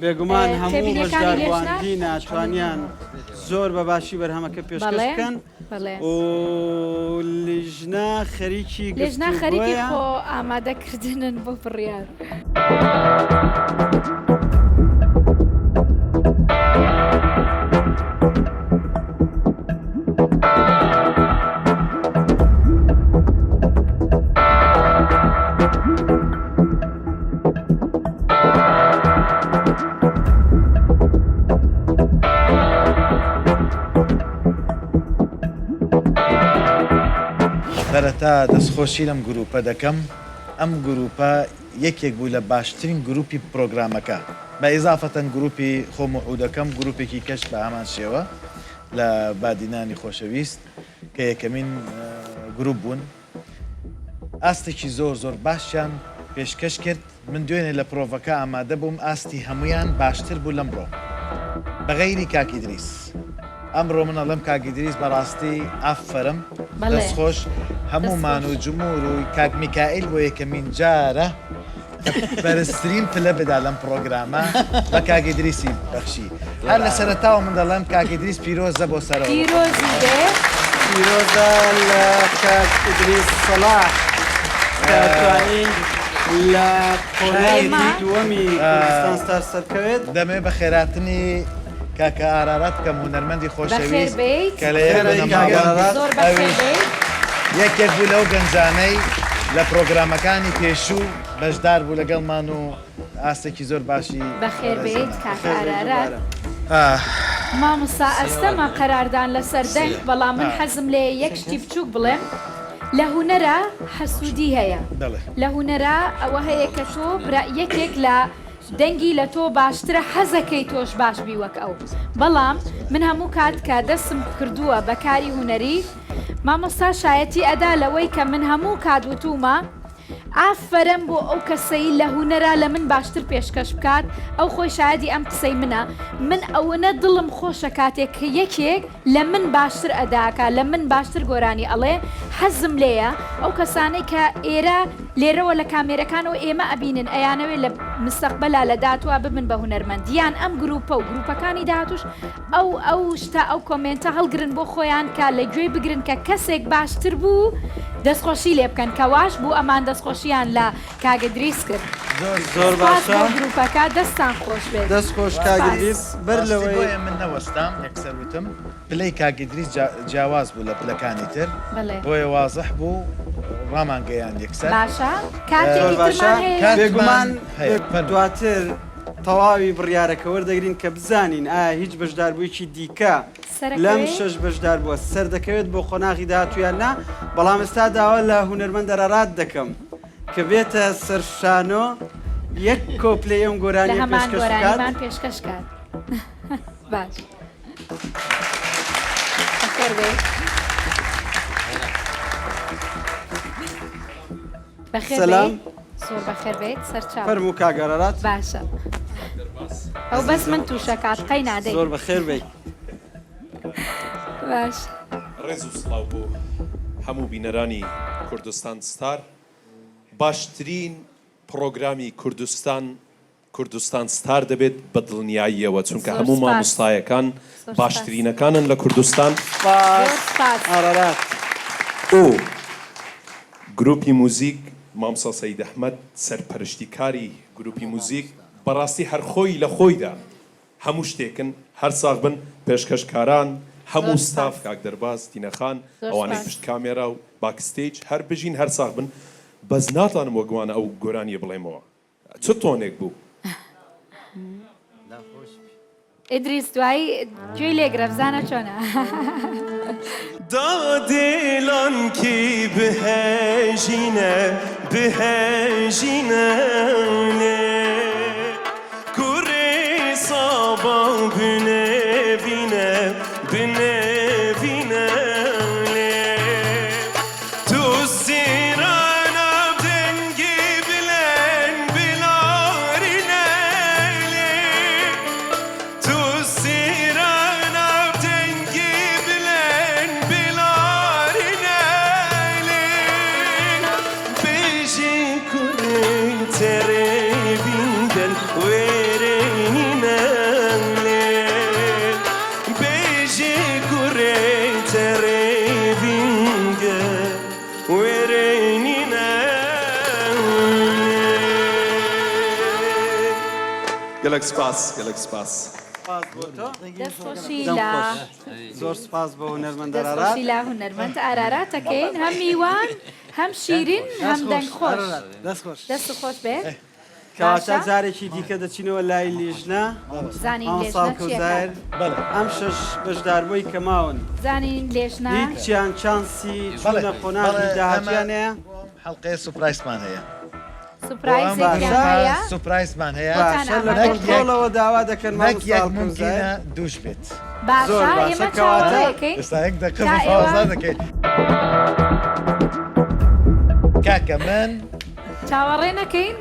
بێگومان هەموو تێبینیەکانی بەشداربووان لێژنە دینا توانیان زۆر بە باشی بەرهەمەکە پێشکەش بەڵێ بکەن بەڵێ و لیژنە خەریکی لێژنە خەریکی گفتوگۆیە. خۆ ئامادەکردنن بۆ بڕیار. سەرەتا دەستخۆشی لەم گروپە دەکەم، ئەم گروپە یەکێک بوو لە باشترین گروپی پرۆگرامەکە، بە ئیزافەتەن گروپی خۆم و عودەکەم گروپێکی کەش بە هەمان شێوە لە بادینانی خۆشەویست کە یەکەمین گروپ بوون. ئاستێکی زۆر زۆر باشیان پێشکەش کرد من دوێنێ لە پرۆڤەکە ئامادە بووم ئاستی هەموویان باشتر بوو لەمڕۆ بەغەیری کاک ئیدریس ئەمڕۆ من ئەڵێم کاک ئیدریس بەڕاستی ئافەرم دەست خۆش هەموومان و جمور و کاک میکائیل بۆ یەکەمین جارە کە بەرزترین پلە بدا لەم پڕۆگرامە بە کاک ئیدریسی بەخشی هەر لە سەرەتاوە من دەڵێم کاک ئیدریس پیرۆزە بۆ سەرەوە پیرۆزی بێ. پیرۆزە لە کاک ئیدریس سەڵاح کە توانی لە قۆناغی دووەمی کوردستان ستار سەرکەوێت. دەمەوێت بەخێراتنی کاکە ئارارات بکەم هونەرمەندی خۆشەویست کە لە یەک بەخێربێیت. بنەماڵەن زۆر ئەویش بەخێربێیت. یەکێک بوو لەو گەنجانەی لە پرۆگرامەکانی پێشوو بەشدار بوو لەگەڵمان و ئاستێکی زۆر باشی بەخێربێیت بەدەستهێنا. کاک ئارارات. مامۆستا ئەستەمە قەراردان لەسەر دەنگ بەڵام من حەزم لێیە یەک شتی بچووک بڵێم. لە هونەرا حەسوودی هەیە. بەڵێ. لە هونەرا ئەوە هەیە کە تۆ برا یەکێک لە دەنگی لە تۆ باشترە حەزەکەی تۆش باش بی وەک ئەو بەڵام من هەموو کات کە دەستم کردووە بە کاری هونەری مامۆستا شایەتی ئەدا لەوەی کە من هەموو کات وتوومە ئافەرم بۆ ئەو کەسەی لە هونەرا لە من باشتر پێشکەش بکات ئەو خۆی شایەدی ئەم قسەی منە من ئەونە دڵم خۆشە کاتێک کە یەکێک لە من باشتر ئەداکا لە من باشتر گۆرانی ئەڵێ حەزم لێیە ئەو کەسانەی کە ئێرە لێرەوە لە کامێرەکانەوە ئێمە ئەبینن ئەیانەوێ لە مستەقبەلا لە داهاتووا ببن بە هونەرمەند یان ئەم گروپە و گروپەکانی داهاتووش ئەو ئەو شتە ئەو کۆمێنتە هەڵگرن بۆ خۆیان کە لە گوێی بگرن کە کەسێک باشتر بوو دەستخۆشی لێ بکەن کە واش بوو ئەمان دەستخۆشیان لە کاک ئیدریس کرد. زۆر زۆر سوپاس باشە. بۆ گروپەکە دەستتان خۆش بێت. دەست خۆش کاک سوپاس. ئیدریس بەر ڕاستی لەوەی. بۆیە من نەوەستام یەکسەر وتم پلەی کاک ئیدریس جیاواز بوو لە پلەکانی تر بەڵێ. بۆیە وازح بوو ڕامان گەیاند یەکسەر. باشە کارتێکی زۆر باشە ترمان هەیە یان؟ بێگومان کارتمان هەیە فەرموو. دواتر تەواوی بڕیارەکە وەردەگرین کە بزانین ئایا هیچ بەشداربوویەکی دیکە لەم سەرەکەوێ؟ شەش بەشداربووە سەردەکەوێت بۆ قۆناغی داهاتوو یان نا، بەڵام ئێستا داوا لە هونەرمەند ئارارات دەکەم کە بێتە سەر شانۆ یەک کۆپلەی ئەم لە گۆرانیە هەمان پێشکەش بکات. گۆرانیمان پێشکەش کات. باش. بەخێر بێی. بەخێر سەلام. بێیت. زۆر بەخێر بێیت سەرچاو. فەرموو کاک ئارارات. باشە. ئەو بەس من تووشەکات قەی نادەی. زۆر بەخێر بێیت. باش. ڕێز و سڵاو بۆ هەموو بینەرانی کوردستان ستار باشترین پڕۆگرامی کوردستان کوردستان ستار دەبێت بە دڵنیاییەوە چونکە زۆر هەموو سپاس. مامۆستایەکان زۆر سپاس. باشترینەکانن لە کوردستان. زۆر سپاس سپاس. ئارارات. ئۆ گروپی موزیک مامۆستا سەید ئەحمەد سەرپەرشتیکاری گروپی موزیک بەڕاستی هەر خۆی لە خۆیدا هەموو شتێکن هەر ساغ بن پێشکەشکاران هەموو زۆر ستاف سپاس. کاک دەرباز دینە خان زۆر ئەوانەی سپاس. پشت کامێرا و backstage هەر بژین هەر ساغ بن بەس ناتوانم وەک وانە ئەو گۆرانیە بڵێمەوە چ tone ێک بوو. ئیدریس دوایی گوێی لێگرە بزانە چۆنە. دادێلان کی بهەژینە بهەژینە لێ کوڕێ سابا بنەڤینە بنەڤینە لێ تو سیرانە دەنگی بلند بلارینە لێ تو سیرانە دەنگی بلند بلارینە لێ بژی کوڕی تەرێ بیندەل وێرێنینە لێ بژی کوڕی تەرێ بیندەل وێرێنینە لێ. گەلەک سپاس گەلەک سپاس. سپاس بۆ تۆ. دەستخۆشی دەم لە خۆش. زۆر سپاس بۆ هونەرمەند ئارارات. دەستخۆشی لە هونەرمەند ئارارات ئەکەین هەم میوان هەم شیرین هەم دەنگ خۆش. دەست خۆش بێ. کەواتە باشە. جارێکی دیکە دەچینەوە لای لیژنە. زانین مامۆستا لێژنە چیەکات. کەوزایر ئەم شەش بەشداربووی کە ماون زانین لێژنە هیچیان چانسی بەڵێ چوونە قۆناغی بەڵێ ئەمە داهاتوویان هەیە؟ حەڵقەیە surprise مان هەیە. surprise ێکیان هەیە؟ surprise مان هەیە. بۆتان باشە لە ئامادە کرد. کۆنتڕۆڵەوە داوا دەکەن نەک مامۆستا یەک ئەڵکەوزایر. مومکینە دووش بێت. باشە زۆر باشە ئێمە کەواتە چاوەڕێکەین ئێستا یەک دەقە تا ئێوە مفاوەزا دەکەین. کاکە من چاوەڕێ نەکەین؟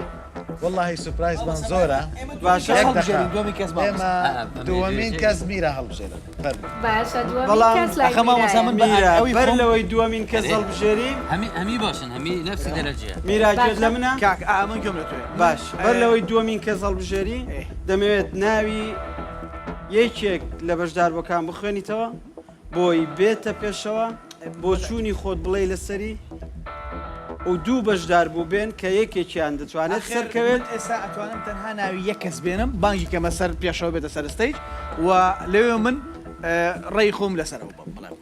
وەڵاهی surprise مان زۆرە. باشە یەک دەقە. هەڵبژێرین دووەمین کەس مامۆستا. ئێمە دووەمین کەس میرا هەڵبژێرن. فەرموو. باشە دووەمین بەڵام کەس لای ئەخە مامۆستا میرایە. من بە میرا ئەوی بەر خۆم لەوەی دووەمین کەس هەڵبژێری هەمی هەمی باشن هەمی نەفسی دەرەجەیە. میرا گوێت باشە. لە منە؟ کاک ئا من گوێم لە تۆیە. باش بەر لەوەی دووەمین کەس هەڵبژێری دەمەوێت ناوی یەکێک لە بەشداربووەکان بخوێنیتەوە بۆی بێتە پێشەوە بۆچوونی خۆت بڵێ لەسەری و دوو بەشدار بوو بێن کە یەکێکیان دەتوانێت ئاخر سەرکەوێت. من ئێستا ئەتوانم تەنها ناوی یەک کەس بێنم بانگی کەمە سەر پێشەوە بێتە سەر stage و لەوێ من ڕێی خۆم لەسەرەوە بڵێم.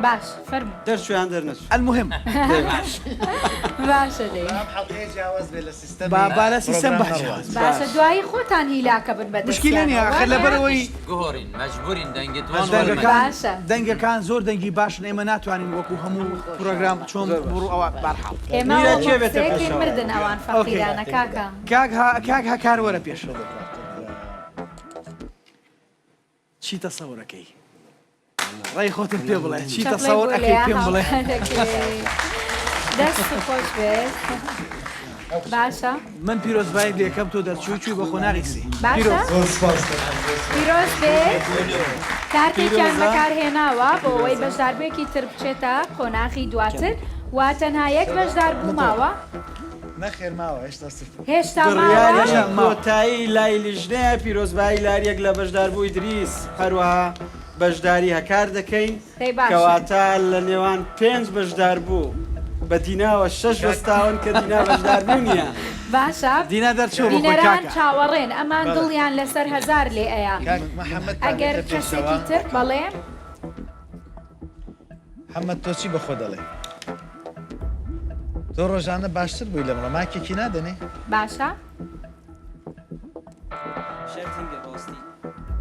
باش فەرموو. دەرچوو یان دەرنەچوو؟ المهم. باشە دەی. با ئەم حەڵقەیە جیاواز بێ لە سیستەمی با با لە سیستەم پرۆگرام با نەڕوات. جیاواز. باشە دوایی خۆتان هیلاکە بن بە مشکیلە نییە دەستیانەوە ئاخر وانیە؟ لەبەرئەوەی گۆڕین مەجبورین دەنگت وان وەرمەگرین. دەنگەکان باشە. دەنگەکان زۆر دەنگی باشن ئێمە ناتوانین وەکو هەموو پرۆگرام چۆن بڕ ئەوە بارحاڵ. ئێمە میرا وەکو کێ بێتە قسەیەکەین پێشەوە؟ مردن ئەوان ئۆکەی فەقیرانە کاکە. کاک ها کاک هەکار وەرە پێشەوە. چی تەسەورەکەی؟ ڕای خۆتم پێ بڵێ چی چەپڵەی تەسەور بۆ ئەکەی لێیا پێم بڵێ. هاوکارەکەی. دەست خۆش بێت. باشە. من پیرۆزبایت لێکەم تۆ دەرچووی چووی بۆ قۆناغی سی. باشە. پیرۆز. زۆر سپاس دەکەم زۆر سپاس. پیرۆز بێت. کارتێکیان پیرۆزە. بەکارهێناوە بۆ ئەوەی بەشداربوویەکی تر بچێتە قۆناغی دواتر و تەنها یەک بەشداربوو ماوە. نەخێر ماوە هێشتا سفر. هێشتا ماوە؟ بڕیاری کۆتایی لای لیژنەیە، پیرۆزبایی لە هەریەک لە بەشداربوو ئیدریس، هەروەها بەشداری هەکار دەکەین، دەی باشە. کەواتە لە نێوان پێنج بەشداربوو بە دیناوە شەش وەستاون کە دینا بەشداربوو نییە. باشە دینا دەرچووە بۆ خۆی بینەران کاکە. چاوەڕێن ئەمان بەڵێ. دڵیان لەسەر هەزار لێ ئەیا کاک محەمەدتان ئەگەر بێتە کەسێکی پێشەوە. تر بەڵێ. محمد تۆ چی بەخۆ دەڵێی؟ تۆ ڕۆژانە باشتر بووی لەمڕۆ ماکێکی نادەنێ؟ باشە.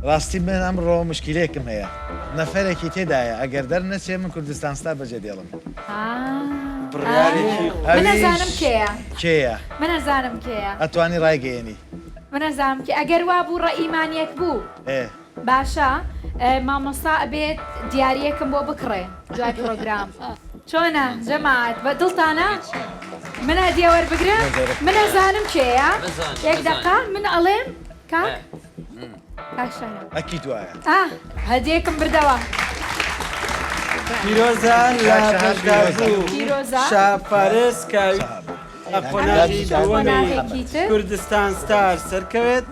ڕاستی من ئەمڕۆ مشکیلەیەکم هەیە نەفەرێکی تێدایە ئەگەر دەرنەچێ من کوردستان ستار بەجێ دێڵم. بڕیارێکی من ئەزانم کێیە. کێیە؟ من ئەزانم کێیە. ئەتوانی ڕایگەیەنی. من ئەزانم کێ ئەگەر وابوو ڕەئیمان یەک بوو. ئێ. باشە مامۆستا ئەبێت دیاریەکم بۆ بکڕێ دوای پرۆگرام چۆنە جەماعەت بە دڵتانە من هەدیە وەربگرم من ئەزانم کێیە یەک دەقە من ئەڵێم کاک کاک شەهرام ئەکید وایە ئا هەدیەکم بردەوە پیرۆزە لە بەشداربوو پیرۆزە. شا فارس کە قۆناغی دووەمی قۆناغێکی تر. کوردستان ستار سەرکەوێت.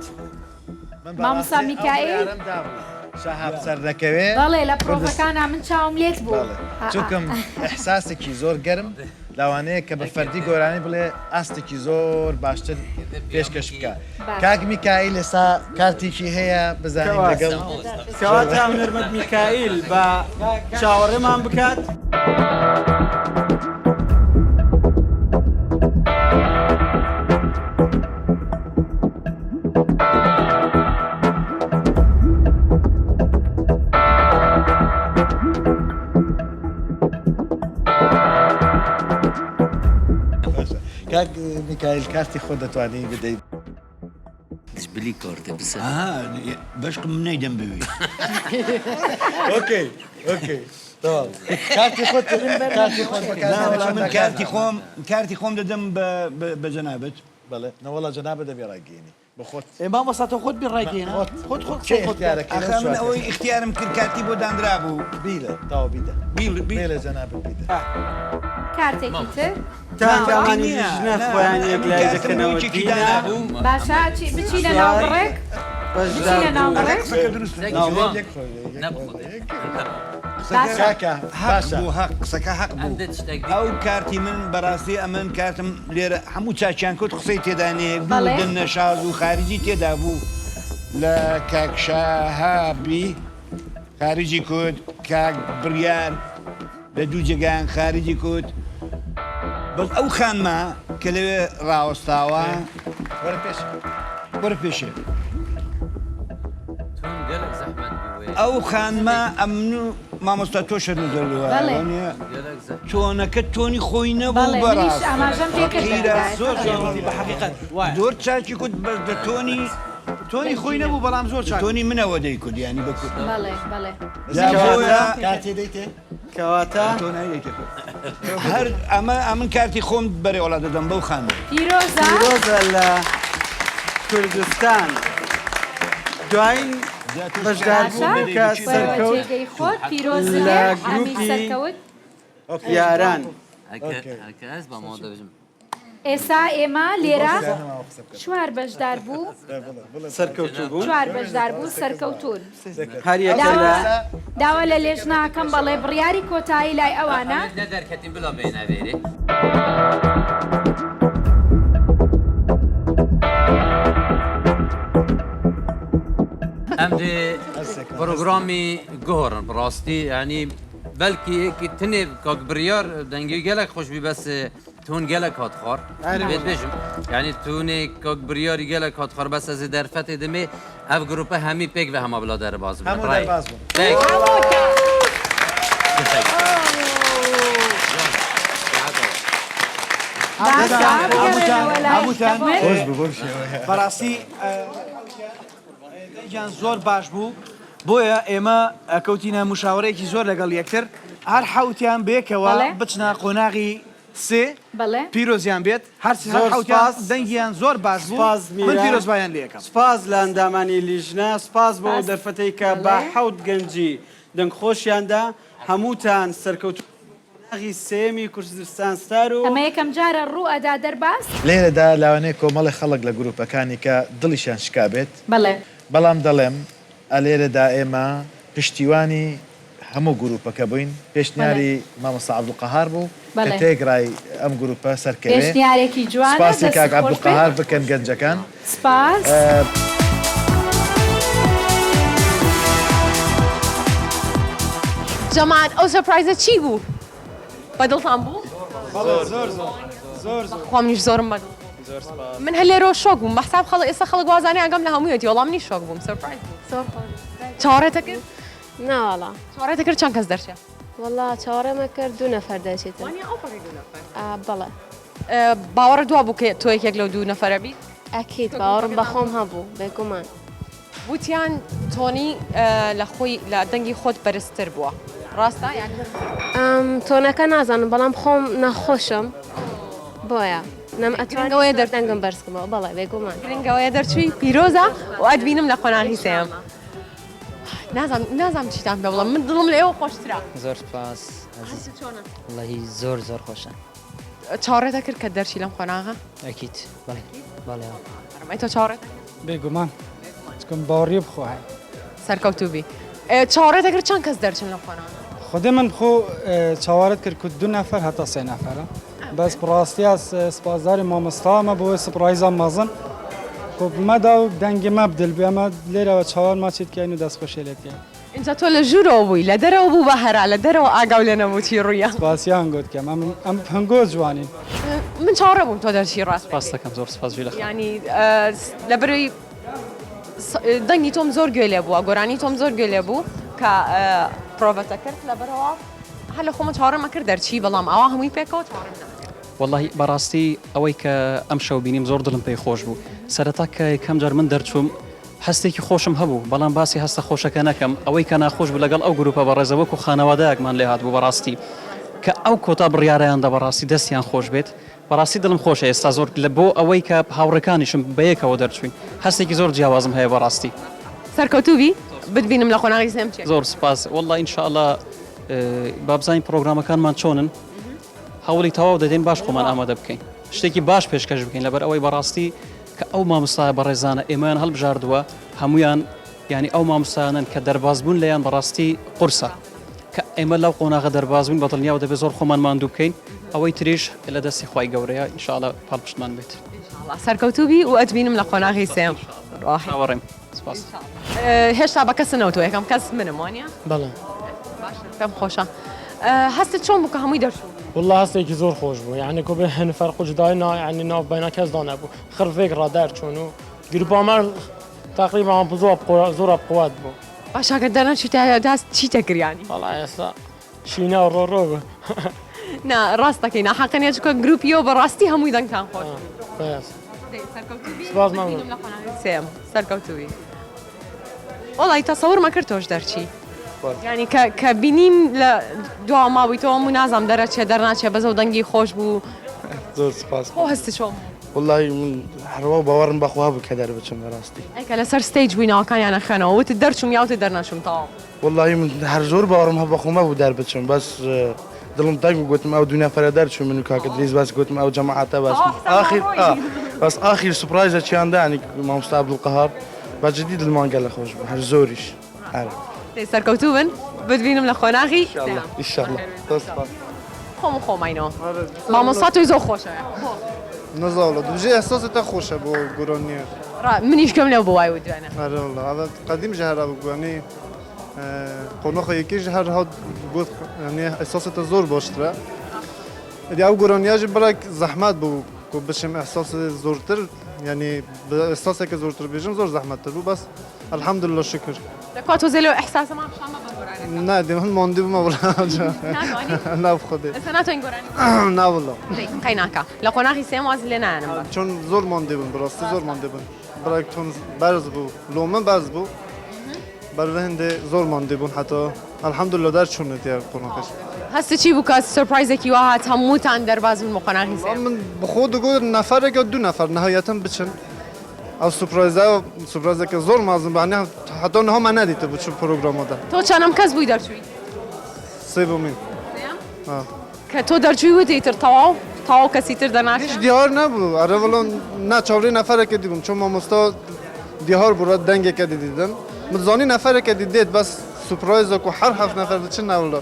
مامۆستا میکائیل؟ شەهاب سەردەکەوێ. بەڵێ لە پرۆڤەکانا من چاوم لێت بوو. چونکم ئیحساسێکی زۆر گەرم لەوانەیە کە بە فەردی گۆرانی بڵێ ئاستێکی زۆر باشتر پێشکەش بکە کاک میکائیل ئێستا کارتێکی هەیە بزانین لەگەڵ کەواتە هونەرمەند میکائیل بە چاوەڕێمان بکات. کاک میکایل کارتی خۆت دەتوانی بدەیت. بلی کارتە بسە. بەشکم نەیدەم بوی. ئۆکەی ئۆکەی تەواو کارتی خۆت کارتی خۆت بەکار من کارتی خۆم کارتی خۆم دەدەم بە جەنابت. بەڵێ نەوەڵا جەنابت دەبێ ڕایگەیەنی بە خۆت. ئێ مامۆستا تۆ خۆت بیر ڕایگەیەنە خۆت خۆت خۆت کێ قسەی خۆت بکە. ئیختیارەکەی لەو ئاخە من چوار ئەوەی کەسە؟ ئیختیارم کرد کارتی بۆ دانرابوو. بیڵێ تەواو بیدە. بیڵ بیڵ. بێڵێ جەنابت بیدە. کارتێکی تر تا ماوە؟ ئەندامانی نییە لیژنە نا خۆیان ئەمن یەکلایی کارتم بۆ دەکەنەوە یەکێکی دینا دانابوو. باشە چی بچینە ناو چوار بڕێک بەشدار بچینە ناو بوو. بڕێک قسەکە دروستە. ناو یەک خۆی یەک خۆی باشە کاکە هەق باشە. بوو هەق قسەکە هەق بوو ئەو کارتی من بەڕاستی ئەمن کارتم لێرە هەموو چاکیان کرد قسەی تێدا نییە دوو بەڵێ. دەنە شاز و خارجی تێدا بوو لە کاک شاهابی خارجی کورد کاک بڕیار لە دوو جێگایان خارجی کورد بەس ئەو خانمە کە لەوێ ڕاوەستاوە وەرە پێشێ. وەرە پێشێ. ئەو خانمە ئەمن و مامۆستا تۆ شەرمەزار لێ بەڵێ. وانیە تۆنەکە تۆنی خۆی نەبوو بەڵێ منیش بەڕاست ئاماژەم پێ کرد لە قیرە بدایەت. زۆر جوان وتی بە حەقیقەت وایە. زۆر چاکی کوت بەس دە تۆنی تۆنی خۆی نەبوو بەڵام زۆر دە چاک. تۆنی منەوە دەیکوت یانی بە کورد. بەڵێ بەڵێ. جا بۆیە کارتێ دەیتێ؟ کەواتە تۆ نایەیتێ خۆ. هەر ئەمە ئەمن کارتی خۆم بەرێ وەڵا دەدەم بەو خانمە. پیرۆزە. پیرۆزە لە کوردستان دوایین بەشداربوو باشە کە وەرەوە سەرکەوت جێگەی خۆت پیرۆز لە بێ ئەمی گروپی سەرکەوت. یاران. ئێستا ئێمە لێرە چوار بەشدار بوو سەرکەوتوو بوو چوار بەشدار بوو سەرکەوتوون. هەر یەکە لە داوا لە لێژناکەم بەڵێ بڕیاری کۆتایی لای ئەوانە. ئەم دێ پرۆگرامی گۆڕن بەڕاستی یانی. بەلکی یەکی تنێ کاک بڕیار دەنگی گەلەک خۆش بی بەس تون گەلەک هات خوار بێت بێژم یعنی تونێ کاک بڕیاری گەلەک هات خوار بەس ئەزێ دەرفەتێ دمێ ئەف گروپە هەمی پێک بە هەما بلا دەرباز بن هەموو دەرباز بوون. هەمووتان بەڕاستی دەنگیان زۆر باش بوو بۆیە ئێمە کەوتینە مشاوەرەیەکی زۆر لەگەڵ یەکتر هەر حەوتیان بەیەکەوە بچنە قۆناغی سێ پیرۆزیان بێت هەر حەوتیان دەنگیان زۆر باش بوو من پیرۆزبایان لێ ئەکەم. سوپاس لە ئەندامانی لیژنە، سوپاس بۆ ئەو دەرفەتەی کە بە حەوت گەنجی دەنگخۆشیان دا، هەمووتان سەرکەوتوو بن لە قۆناغی سێیەمی کوردستان ستار و. ئەمە یەکەم جارە ڕوو ئەدا دەرباز؟ لێرەدا لاوانەیە کۆمەڵێ خەڵک لە گروپەکانی کە دڵیشیان شکابێت، بەڵێ. بەڵام دەڵێم ئەلێرەدا ئێمە پشتیوانی هەموو گروپەکە بووین، پێشنیاری مامۆستا عەبدولقەهار بوو کە تێکڕای ئەم گروپە سەرکەوێ. پێشنیارێکی جوانە، سوپاسی دەست کاک خۆش بێت. عەبدولقەهار بکەن گەنجەکان. سپاس. جەماعەت ئەو surprise ە چی بوو؟ بە دڵتان بوو؟ زۆر زۆر زۆر زۆر. بەخوا منیش زۆرم بە دڵ بوو. من هەر لێرەوە شۆک بووم بە حساب خەڵک ئێستا خەڵک وازانێ ئاگام لە هەموویەتی وەڵا منیش شۆک بووم surprise بوو. زۆر خۆش. چاوەڕێتە کرد؟ نا وەڵا. چاوەڕێتە کرد چەند کەس دەرچێ؟ وەڵا چاوەڕێمە کرد دوو نەفەر دەرچێتن. وانیە ئەوپەڕی دوو نەفەر؟ ئا بەڵێ. باوەڕت وا بوو کە تۆ یەکێک لەو دوو نەفەرە بیت؟ ئەکید باوەڕم بە خۆم هەبوو بێگومان. وتیان tone ی لە خۆی لە دەنگی خۆت بەرزتر بووە ڕاستە یان؟ tone ەکە نازانم بەڵام خۆم ناخۆشم بۆیە نەم ئەتوانی گرنگەوەیە زۆر دەنگم بەرز کەمەوە بەڵێ بێگومان. گرنگەوەیە دەرچووی پیرۆزە و ئەتبینم لە قۆناغی سێیەم. نازانم نازانم چیتان پێ بڵێم من دڵم لە ئێوە خۆشترە. زۆر سوپاس هەستت چۆنە؟ وەڵاهی زۆر زۆر خۆشە. چاوەڕێت دەکرد کە دەرچی لەم قۆناغە؟ ئەکید بەڵێ بەڵێ. ئەی تۆ چاوەڕێت دەکرد؟ بێگومان چکم باوەڕیە بخۆ هەیە. سەرکەوتوو بی. چاوەڕێت دەکرد چەند کەس دەرچن لەم قۆناغە؟ خودێ من خۆ چاوەڕێت کرد کو دوو نەفەر هەتا سێ نەفەرە بەس بڕاستیا سپاسداری مامۆستامە بۆ surprise ا مەزن کو بمەدا و دەنگی مە بدل بێ ئەمە لێرەوە چاوەر ماچیت کەین و دەستخۆشی لێت کەین. ئینجا تۆ لە ژوورەوە بووی لە دەرەوە بوو بە هەرا لە دەرەوە ئاگاو لێ نەبوو چی ڕوویە. سپاسیان گوت کەم ئەم ئەم هەنگۆ جوانین. من چاوەڕێ بووم تۆ دەرچی ڕاست سپاس دەکەم زۆر سپاس ژیرە خان. یانی لەبەرەی دەنگی تۆم زۆر گوێ لێ بووە گۆرانی تۆم زۆر گوێ لێ بوو کە پرۆڤەتە کرد لەبەرەوە هەر لە خۆمە چاوەڕێم ئەکرد دەرچی بەڵام ئاوا هەمووی پێکەوە چاوەڕێم نەکرد. وەڵاهی بەڕاستی ئەوەی کە ئەمشەو بینیم زۆر دڵم پێی خۆش بوو سەرەتا کە یەکەم جار من دەرچووم هەستێکی خۆشم هەبوو بەڵام باسی هەستە خۆشەکە نەکەم ئەوەی کە ناخۆش بوو لەگەڵ ئەو گروپە بەڕێزە وەکو خانەوادەیەکمان لێهات بوو بەڕاستی کە ئەو کۆتا بڕیارەیان دا بەڕاستی دەستیان خۆش بێت بەڕاستی دڵم خۆشە ئێستا زۆر لە بۆ ئەوەی کە هاوڕێکانیشم بەیەکەوە دەرچووین هەستێکی زۆر جیاوازم هەیە بەڕاستی. سەرکەوتوو بی بتبینم لە قۆناغی سێم چیە. زۆر سوپاس واللە ان شاء اللە با بزانین پڕۆگرامەکانمان چۆنن هەوڵی تەواو دەدەین باش خۆمان ئامادە بکەین شتێکی باش پێشکەش بکەین لەبەر ئەوەی بەڕاستی کە ئەو مامۆستایە بەڕێزانە ئێمەیان هەڵبژاردووە هەموویان یانی ئەو مامۆستایانەن کە دەرباز بوون لێیان بەڕاستی قورسە کە ئێمە لەو قۆناغە دەرباز بووین بە دڵنیاوە دەبێت زۆر خۆمان ماندوو بکەین ئەوەی تریش لە دەستی خوای گەورەیە ان شاء اللە پاڵپشتمان بێت. سەرکەوتوو بی و ئەتبینم لە قۆناغی سێیەم. چاوەڕێم. سپاس. هێشتا بە کەس نەوتووە یەکەم کەس منم وانیە؟ بەڵێ. باشە پێم خۆشە. هەستت چۆن بوو کە هەمووی دەرچوو؟ واللە هەستێکی زۆر خۆش بوو یعنی کو بێ هەن فەرق و جودایی نا یعنی ناو بەینا کەس دا نەبوو خڕ ڤێک ڕا دەرچوون و گروپا مە تقریبا زۆر زۆر بقوات بوو. باشە ئەگەر دەرنەچوویتایە داست چیت ئەکرد یانی؟ وەڵا ئێستا شینا و ڕۆڕۆ بوو. نا ڕاست دەکەی ناحەقە نیە چونکە گروپیەوە بەڕاستی هەمووی دەنگتان خۆش بوو. سەرکەوتوو بی. سپاس مەمنون. ببینم لە قۆناغی سێیەم. سەرکەوتوو بی. وەڵی تەسەورمە کرد تۆش دەرچی. یانی کە کە بینیم لە دواوە مابوویتەوە هەموو نازانم دەرەچێ دەرناچێ بەس ئەو دەنگی خۆش بوو. زۆر سپاس. خۆ هەستت چۆن بوو؟ وەڵی من هەروا باوەڕم بەخوا بوو کە دەربچم بەڕاستی. ئەی کە لەسەر stage بووی ناوەکانیان ئەخوێنەوە وتت دەرچووم یا وتت دەرنەچووم تەواو. وەڵاهی من هەر زۆر باوەڕم هەبوو بەخۆم هەبوو دەربچم بەس دڵم تەنگ بوو گوتم ئەو دوو نەفەرە دەرچوون من و کاکە دریس بەس گوتم ئەو جەماعەتە بەس ئاخیر ئا بەس ئاخیر surprise ە چیان دانی مامۆستا عەبدولقەهار بە جدی دڵمان گەلە خۆش بوو هەر زۆریش ئەرێ. دەی سەرکەوتوو بن بتبینم لە قۆناغی سێهەم. ئیشەڵا زۆر سوپاس. خۆم و خۆماینەوە مامۆستا تۆی زۆر خۆشەوێ بۆ؟ نەزاوڵە دبژێ ئێحساسێ تە خۆشە بۆ گۆرانیە. ڕا منیش گوێم لێو بوو وای وت دوێنێ. ئەرێ وەڵا ئەڤە قەدیم ژە هەرا بوو گۆرانی. قۆناخە یەکێ ژی هەر هات گوت یعنی ئیحساسێ تە زۆر باشترە. ئیدی ئەو گۆرانیە ژی بڕێک زەحمەت بوو کو بچم ئیحساسێ زۆرتر یعنی بە ئیحساسێکە زۆرتر بێژم زۆر زەحمەتتر بوو بەس الحمدللە شوکر. دەکوا تۆزێ لەو ئیحساسەمان پیشان بە بە گۆرانیەکە. نا دێ من ماندی بوومە وەڵا ناتوانی؟ نا بخودێ. ئێستا ناتوانین گۆرانی بڵێین؟ نا وەڵا. دەی قەیناکە لە قۆناغی سێیەم وازت لێ نایەنم بە. چۆن زۆر ماندی بووم بەڕاستی زۆر ماندی بووم. بڕێک تۆن بەرز بوو لۆ من بەرز بوو بەر هەندێ زۆر ماندی بوون حتا الحمدلله دەرچوونە دیار قۆناغەش. هەستت چی بوو کە سۆرپرایزێکی وا هات هەمووتان دەرباز بوون بۆ قۆناغی سێیەم؟ من بخۆ دەگوت نەفەرێک یا دوو نەفەر نهایەتەن بچن ئەو سوپرایزە سوپرایزێکە زۆر مەزن بوو یعنی حتا نها من نەدیتبوو چ پرۆگرامەدا. تۆ چەنەم کەس بووی دەرچووی؟ سێومین. سێیەم؟ ئا. کە تۆ دەرچووی وتی ئیتر تەواو تەواو کەسی تر دەناسم؟ هیچ دیار نەبوو ئەرێ وەڵا نا چاوەڕێی نەفەرێکە دی بووم چون مامۆستا دیار بوو ڕەت دەنگێکە دی دیدم من زانی نەفەرێکە دی دێت بەس سوپرایزە کو هەر هەفت نەفەر دچن نا وەڵا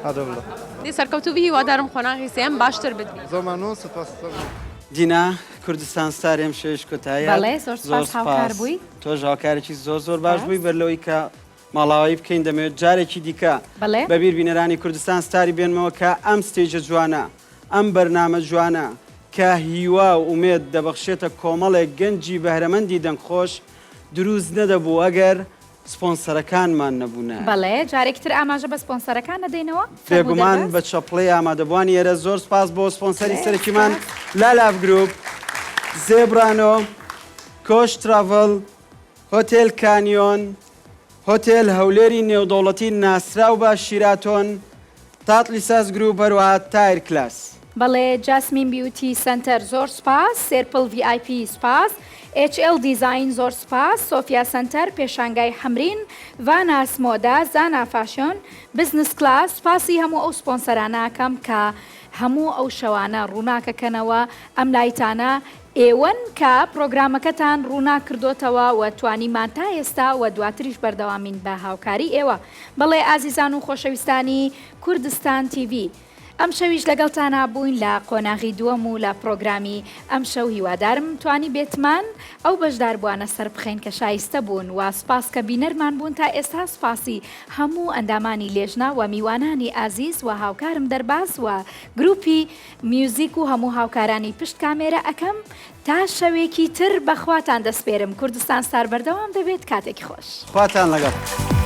ئەرێ وەڵا. دەی سەرکەوتوو بی هیوادارم قۆناغی سێیەم باشتر بتبی. زۆر مەمنون سوپاس زۆر مەمنون. دینا کوردستان ستار ئەم شەویش کۆتایی هات. بەڵێ زۆر سوپاس هاوکار بووی. تۆش هاوکارێکی زۆر زۆر باش بووی بەر لەوەی کە ماڵاوایی بکەین دەمەوێت جارێکی دیکە بە بیر بینەرانی کوردستان ستاری بێنمەوە کە ئەم stage ە جوانە، ئەم بەرنامە جوانە کە هیوا و ئومێد دەبەخشێتە کۆمەڵێک گەنجی بەهرەمەندی دەنگخۆش دروست نەدەبوو ئەگەر سپۆنسەرەکانمان نەبوونایە. بەڵێ جارێکی تر ئاماژە بە سپۆنسەرەکان نەدەینەوە. فەرموو بێگومان دەرباز. بە چەپڵەی ئامادەبووانی ئێرە زۆر سپاس بۆ سپۆنسەری سەرەکیمان لالاڤ گروپ، زێبرانۆ، کۆش تراڤڵ، هۆتێل کانیۆن، هۆتێل هەولێری نێودەوڵەتی ناسراو بە شیراتۆن، تاتلیساس گروپ هەروەها تایر کلاس. بەڵێ جاسمین بیوتی سەنتەر زۆر سوپاس، سێرپڵ ڤی ئای پی سوپاس، ئێچ ئێڵ دیزاین زۆر سوپاس، سۆفیا سەنتەر، پێشانگای حەمرین، ڤاناس مۆدە، زانا فاشۆن، بزنس کلاس، سوپاسی هەموو ئەو سپۆنسەرانە ئەکەم کە هەموو ئەو شەوانە ڕووناکەکەنەوە ئەم لایتانە ئێوەن کە پرۆگرامەکەتان ڕووناک کردۆتەوە و توانیمان تا ئێستا و دواتریش بەردەوامین بە هاوکاری ئێوە. بەڵێ ئازیزان و خۆشەویستانی کوردستان تیڤی ئەمشەویش لەگەڵتانا بووین لە قۆناغی دووەم و لە پرۆگرامی ئەمشەو هیوادارم توانیبێتمان ئەو بەشداربووانە سەربخەین کە شایستە بوون و سوپاس کە بینەرمان بوون تا ئێستا سوپاسی هەموو ئەندامانی لێژنە و میوانانی ئازیز و هاوکارم دەرباز و گروپی میوزیک و هەموو هاوکارانی پشت کامێرە ئەکەم تا شەوێکی تر بەخواتان دەسپێرم کوردستان ستار بەردەوام دەبێت کاتێکی خۆش. خواتان لەگەڵ.